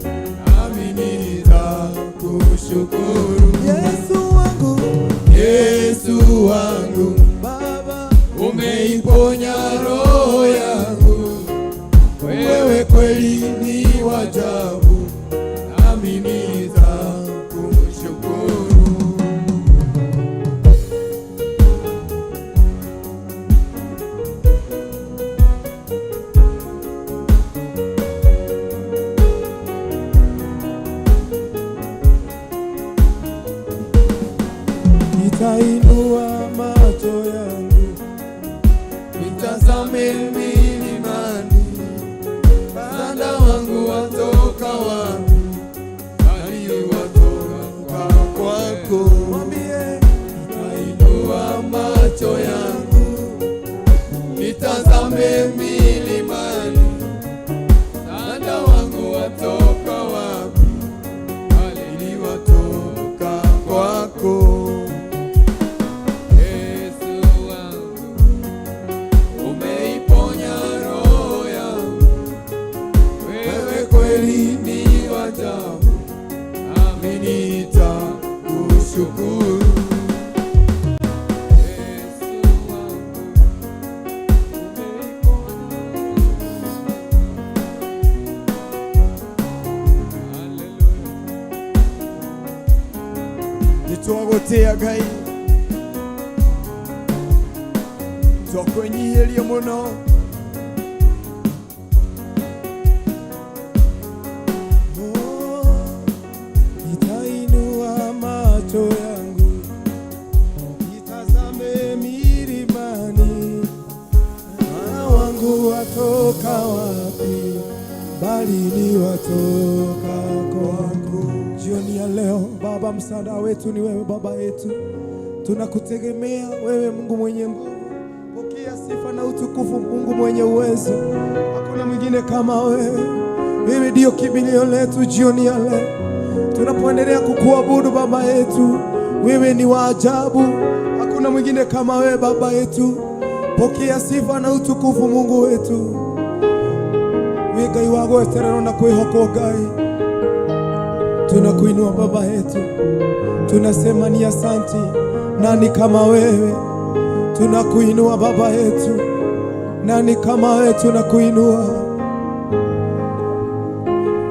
nami nitakushukuru. Yesu wangu Yesu wangu, Baba umeiponya roho yangu, wewe kweli ni wa ajabu, nami nitakushukuru. Nitainua macho yangu Nitazame milimani, msaada wangu watoka wapi? Bali watoka kwako. Mwambie Nitainua macho yangu nitazame milimani, msaada wangu watoka wapi? Bali watoka kwako. Yesu wangu, Umeiponya roho yangu, wewe kweli ni wa ajabu, nami nitakushukuru. Yesu wangu, umeiponya. Haleluya. Nitwagũtĩa Ngai, twakwĩnyihĩria mũno. Oh, nitainua macho yangu nitazame milimani, mwana wangu watoka wapi? Bali ni watoka kwako. Jioni ya leo Baba, msaada wetu ni wewe Baba yetu, tunakutegemea wewe Mungu mwenye nguvu. Pokea sifa na utukufu, Mungu mwenye uwezo, hakuna mwingine kama wewe. Wewe ndiyo kimbilio letu jioni ya leo, tunapoendelea kukuabudu Baba yetu. Wewe ni wa ajabu, hakuna mwingine kama wewe Baba yetu. Pokea sifa na utukufu, Mungu wetu. We Ngai wa gwetererwo na kwĩhokwo Ngai, tunakuinua Baba yetu, tunasema ni asanti. Nani kama wewe? Tunakuinua Baba yetu, nani kama wewe? Tunakuinua.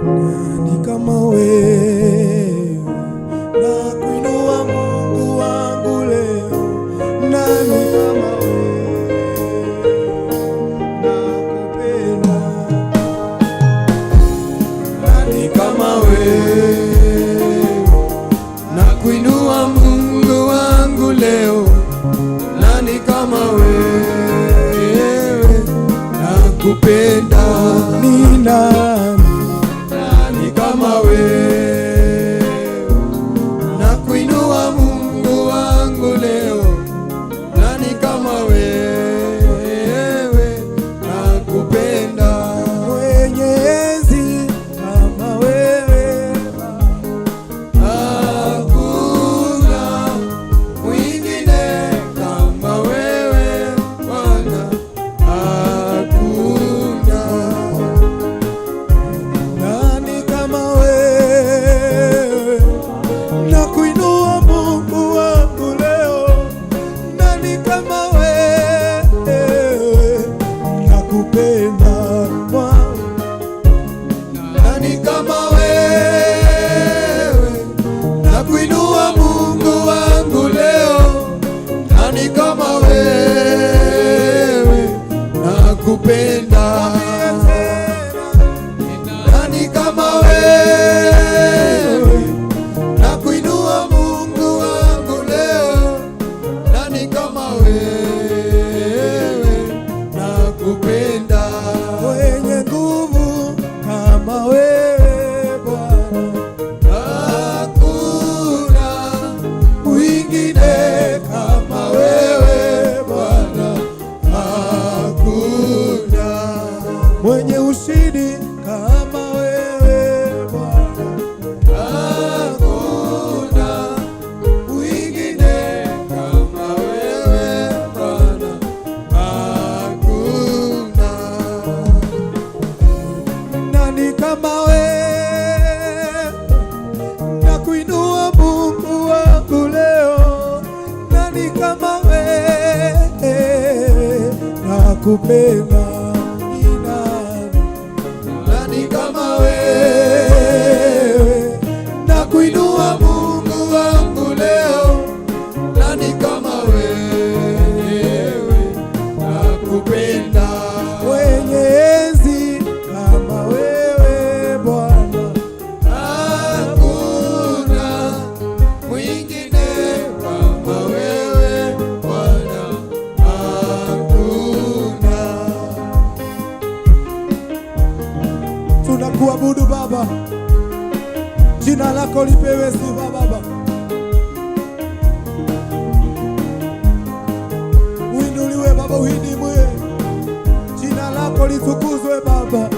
Nani kama wewe? Nakuinua Mungu wangu leo. Nani kama wewe? Nakupenda. Nani kama wewe? Nakuinua Mungu wangu leo, nani kama wewe? Nakupenda. Ni nani? Nani kama wewe? Nakuinua Mungu wangu leo, nani kama wewe? Nakupenda. Mwenyezi kama wewe. Hakuna mwingine kama wewe Bwana, hakuna. mwenye ushindi kama wewe Bwana. Hakuna mwingine kama wewe Bwana, hakuna. Nani kama wewe? Nakuinua Mungu wangu leo. Nani kama wewe? Nakupenda ni nani? Nani kama wewe? Nakuinua Mungu wangu leo. Nani kama wewe? Nakupenda. Mwenye enzi kama wewe Bwana. Hakuna mwingine kama wewe Bwana, hakuna. Tunakuabudu Baba, jina lako lipewe sifa Baba. Uinuliwe Baba, uhimidiwe, jina lako litukuzwe Baba.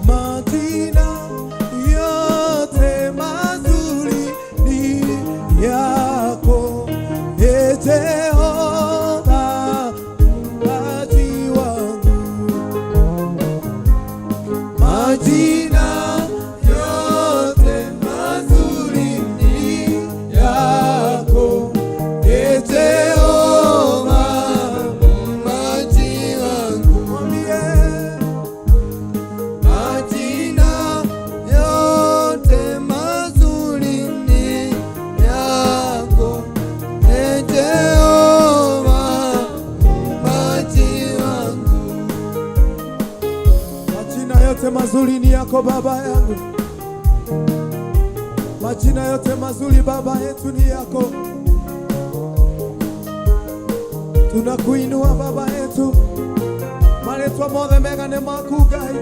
Majina yote mazuri ni yako, Ee Jehova mpaji wangu. Majina yote mazuri ni yako, Ee Jehova muumbaji wangu. Mwambie Majina yote mazuri ni yako, Ee Jehova muumbaji wangu. majina yote mazuri ni yako Baba yangu, majina yote mazuri Baba yetu ni yako. Tunakuinua Baba yetu, marĩtwa mothe mega nĩ maku Ngai,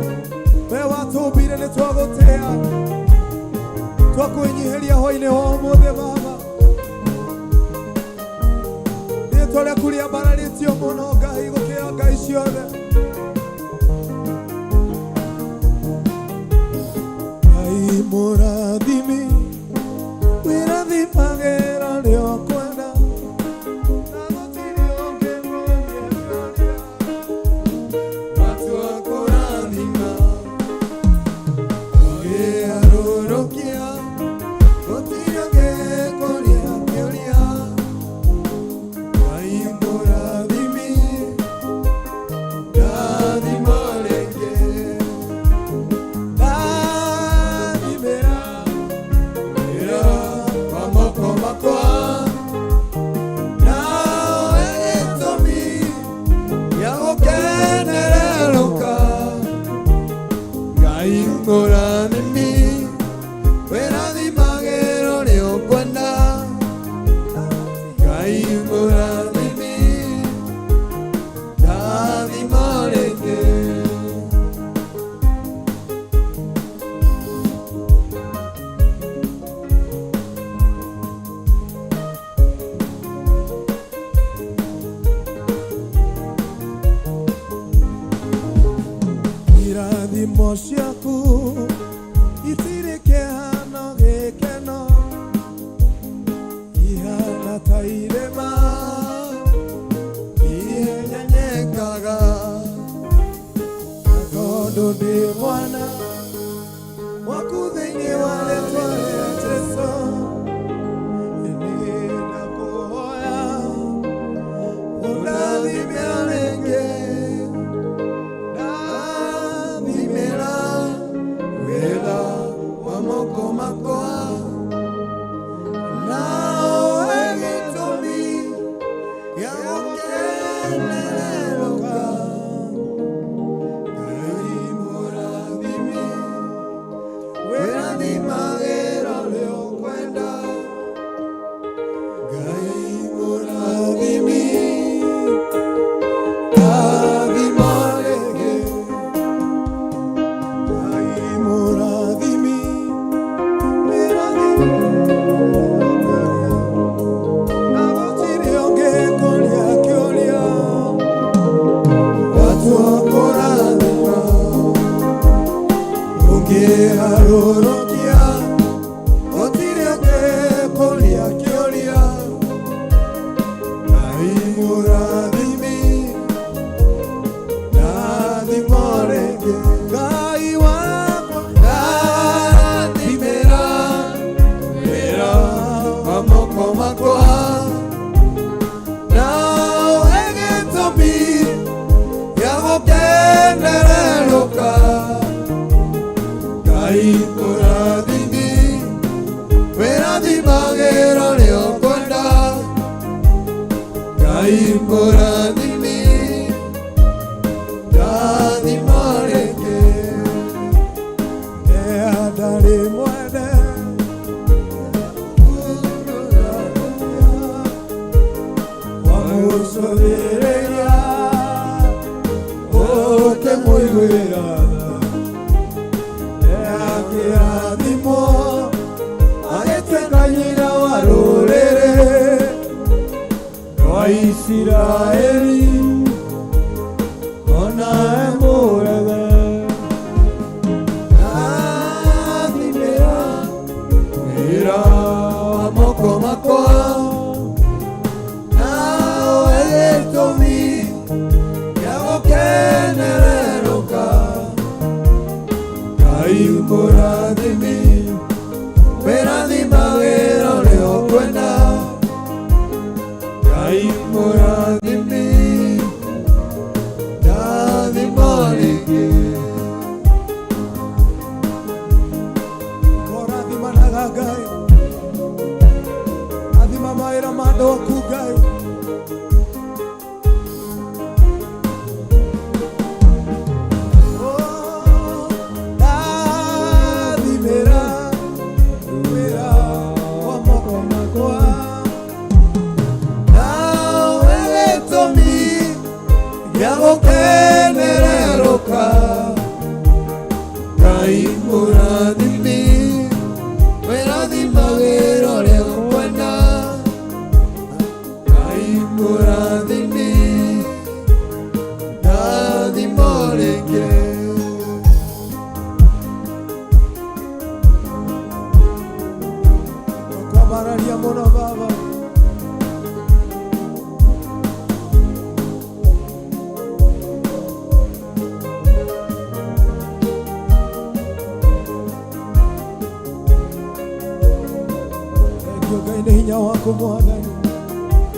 we watũmbire nĩ twagũtĩa, twakwĩnyihĩria hwainĩ wa ũmũthĩ Baba, rĩtwa rĩaku rĩambararĩtio mũno Ngai gũkĩra ngai ciothe. Ngai mũrathimi, wĩrathimagĩra rĩo kwenda, na gũtirĩ ũngĩ mũũria. Watu wakũrathima, ũngĩarũrũkia, gũtirĩ ũngĩkũria kĩũria. Ngai mũrathimi, ndathima rĩngĩ. Ndathimĩra wĩra wa moko makwa, nawe gĩtũmi gĩa gũkenererũka. Ngai mũrathimi, wĩrathimagĩra ũrĩa ũkwenda. Ngai mũrathimi, ndathima rĩngĩ. Irathimo ciaku itirĩ kĩhano gĩkeno, ihana ta irĩma Ihenyenyekaga, na tondũ ndĩ mwana waku thĩinĩ wa rĩtwa rĩa Jesũ, nĩ ndakũhoya ũndathime rĩngĩ. Ndathimĩra wĩra wa moko makwa, nawe gĩtũmi gĩa gũkenererũka. Ngai mũrathimi, Ngai mũrathimi ndathima rĩngĩ Ndarĩ mwene wamũcũthĩrĩria ũkĩmũiguĩra tha akĩrathimwo agĩtuĩka nyina wa rũrĩrĩ rwa Isiraeli ona emũrege Ndathimĩra wĩra wa moko makwa nawe gĩtũmi gĩa gũkenererũka Ngai mũrathimi wĩrathima wĩra ũrĩa ũkwenda Ngai mũrathimi ndathima rĩngĩ Ũrathimanaga Ngai athima mawĩra ma andũ aku Ngai Oh, ndathimĩra wĩra wa moko makwa nawe gĩtũmi gĩa gũkenererũka Ngai mũrathimi wĩrathima wĩra ũrĩa ũkwenda Ngai mũrathimi ndathima rĩngĩ Twakwambararia mũno Baba Thengiũ Ngai nĩ hinya waku Mwathani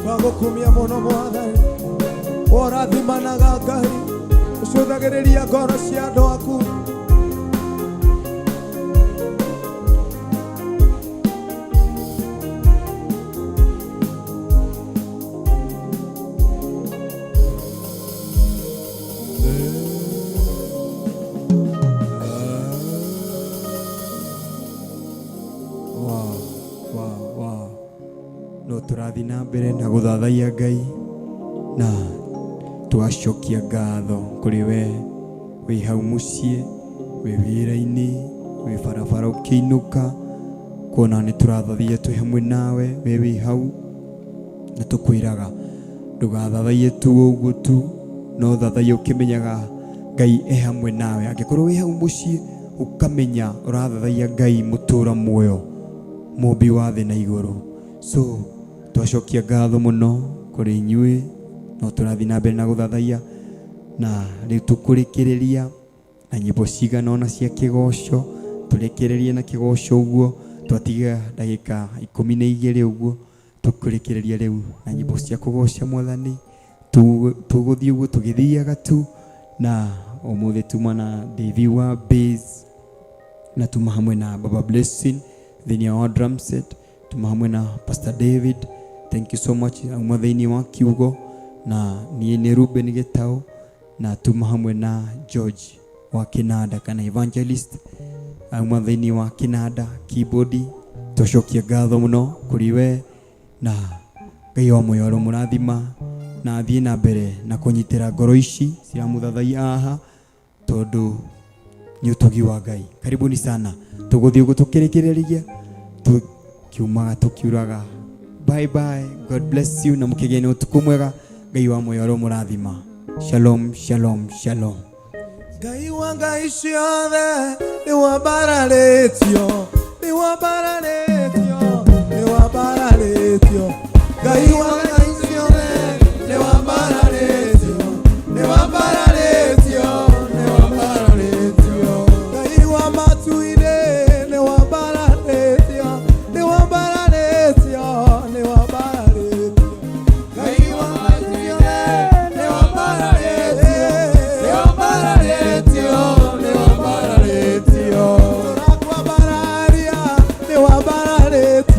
twagũkumia mũno Mwathani ũrathimanaga Ngai ũcũthagĩrĩria ngoro cia andũ aku Wow, wow, wow. No tũrathiĩ na mbere na gũthathaiya Ngai na tũgacokia ngatho kũrĩ we wĩ hau mũciĩ wĩ wĩra-inĩ wĩ barabara ũkĩinũka kuona nĩ tũrathathaiya twĩ hamwe nawe we wĩ hau na tũkwĩraga ndũgathathaiye tu ũguo tu no thathaiya ũkĩmenyaga Ngai e hamwe nawe angĩkorwo wĩ hau mũciĩ ũkamenya ũrathathaiya Ngai mũtũra muoyo mũmbi wa thĩ na igũrũ so twacokia ngatho mũno kũrĩ inyuĩ no tũrathiĩ na mbere na gũthathaiya na rĩu tũkũrĩkĩrĩria na nyĩmbo cigana ũna cia kĩgoco tũrĩkĩrĩrie na kĩgoco ũguo twatiga ndagĩka 12 ũguo tũkũrĩkĩrĩria rĩu na nyĩmbo cia kũgoca mwathani tũgũthiĩ ũguo tũgĩthiaga tu na ũmũthĩ tuma na Davy wa bass na tuma hamwe na Baba Blessing thĩinĩ wa drum set tuma hamwe na Pastor David thank you so much auma thĩinĩ wa kiugo na niĩ nĩ Ruben Gĩtaũ na tuma hamwe na George wa Kinanda kana evangelist auma thĩinĩ wa Kinanda keyboard twacokia ngatho mũno kũrĩ we na Ngai wa muoyo mũrathima na athiĩ na mbere na kũnyitĩra ngoro ici ciramũthathaiya haha tondũ nĩ ũtugi wa Ngai karibuni sana tũgũthiĩ ũguo tũkĩrĩkĩrĩria tũkiumaga tũkiuraga bye bye God bless you na mũkĩgĩe na ũtukũ mwega Ngai wa muoyo mũrathima shalom shalom shalom Ngai wa ngai ciothe nĩ wambararĩtio nĩ wambararĩtio nĩ wambararĩtio Ngai wa ngai ciothe nĩ wambararĩtio nĩ wambararĩtio nĩ wambararĩtio Ngai wa matu-inĩ nĩ wambararĩtio nĩ wambararĩtio nĩ wambararĩtio Ngai wa ngai ciothe nĩ wambararĩtio nĩ wambararĩtio nĩ wambararĩtio tũrakwambararia nĩ wambararĩtio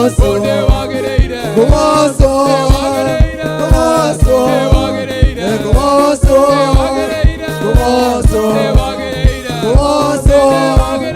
Kũgocwo. Nĩ wagĩrĩire. Kũgocwo. Nĩ wagĩrĩire. Kũgocwo. Nĩ wagĩrĩire. Kũgocwo. Nĩ wagĩrĩire. Kũgocwo. Nĩ wagĩrĩire. Kũgocwo. Nĩ wagĩrĩire.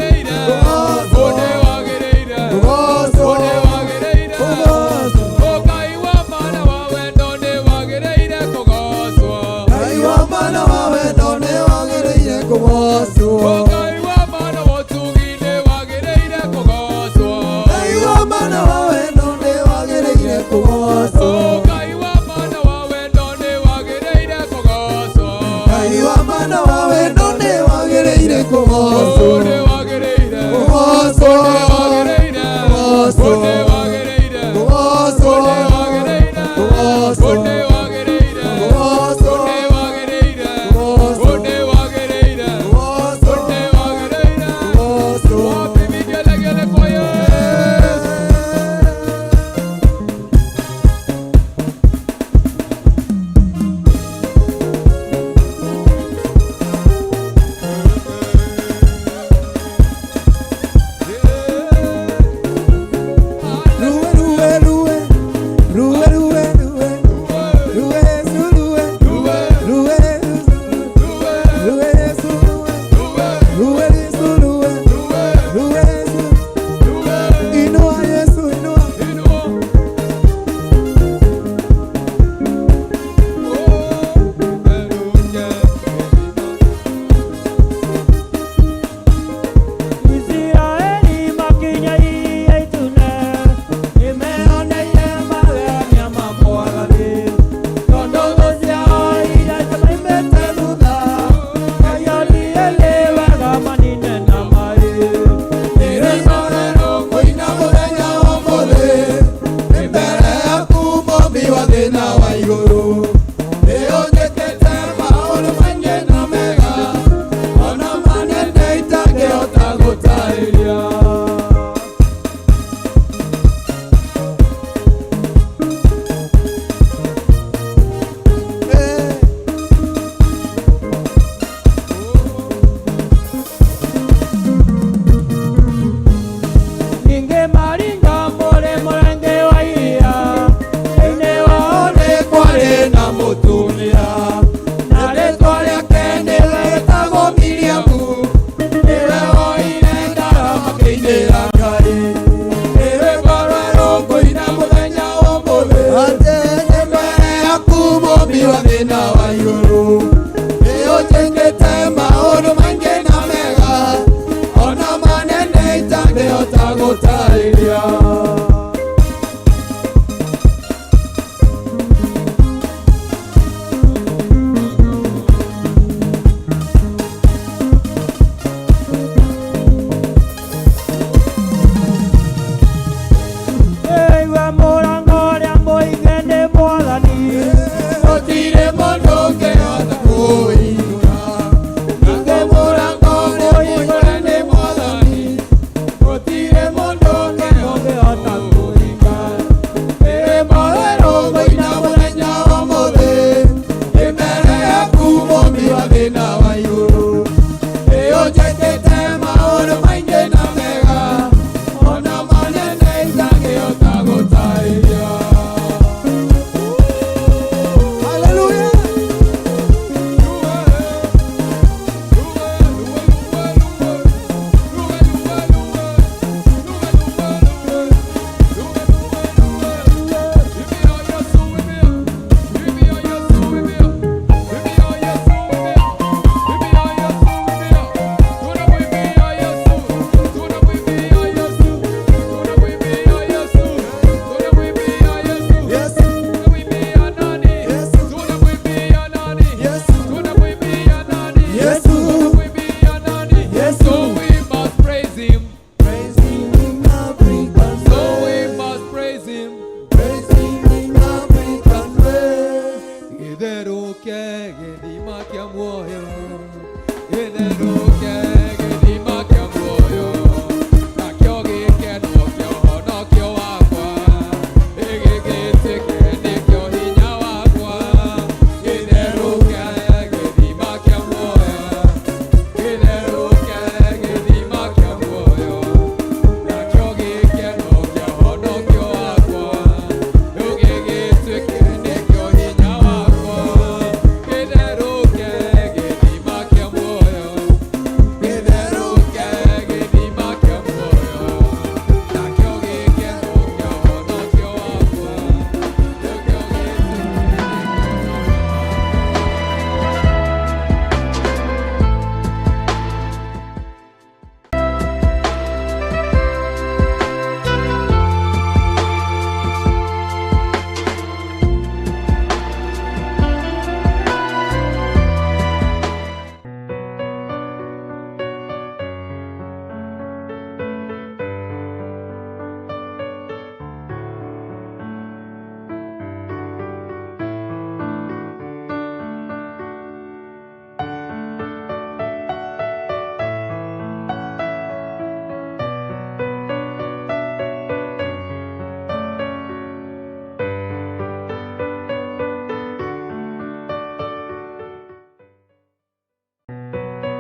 Kũgocwo. Nĩ wagĩrĩire. Kũgocwo. Nĩ wagĩrĩire. Kũgocwo. Ngai wa mana wa wendo nĩ wagĩrĩire kũgocwo. Ngai wa mana wa wendo nĩ wagĩrĩire kũgocwo. Ngai wa mana wa ũtugi nĩ wagĩrĩire kũgocwo. Ngai wa mana wa wendo nĩ wagĩrĩire kũgocwo. Ngai wa mana wa wendo nĩ wagĩrĩire kũgocwo. Ngai wa mana wa wendo nĩ wagĩrĩire kũgocwo. Nĩ wagĩrĩire. Kũgocwo. Nĩ wagĩrĩire. Kũgocwo. Nĩ wagĩrĩire. Kũgocwo. Nĩ wagĩrĩire. Kũgocwo. Nĩ wagĩrĩire. Kũgocwo. Nĩ wagĩrĩire. Kũgocwo. Nĩ wagĩrĩire. Kũgocwo. Nĩ wagĩrĩire. Kũgocwo. Wapi vigelegele kwa Yesu? Ruwe, ruwe, ruwe. Ruwe, ruwe, ruwe. Ruwe, Yesu, ruwe. Ruwe, Yesu, ruwe. Ruwe, Yesu, ruwe. Ruwe, Yesu, ruwe. Ruwe, Yesu. Inua Yesu, inua. Israeli makinya iria itune nĩmeoneire magegania ma Mwathani. Tondũ thũ ciao iria ciamaimĩte thutha, Ngai onire nĩ wega manine na maĩ. Nĩrĩkorerwo kũina mũthenya wa ũmũthĩ, nĩ mbere yaku Mũmbi wa thĩ na wa igũrũ. Nĩũnjĩkĩte maũndũ maingĩ na mega, ona manene itangĩhota gũtarĩria. Eh. Ningĩ maringa mũrĩ mũrenge wa iria, thĩinĩ wao Nĩ kwarĩ na mũtumia, na rĩtwa rĩake nĩrĩtagwo Miriamu. Nĩwe woire ndarama makĩinĩra Ngai. Nĩ rwĩmbo rwerũ ngũina mũthenya wa ũmũthĩ. Nĩ mbere yaku Mũmbi wa thĩ na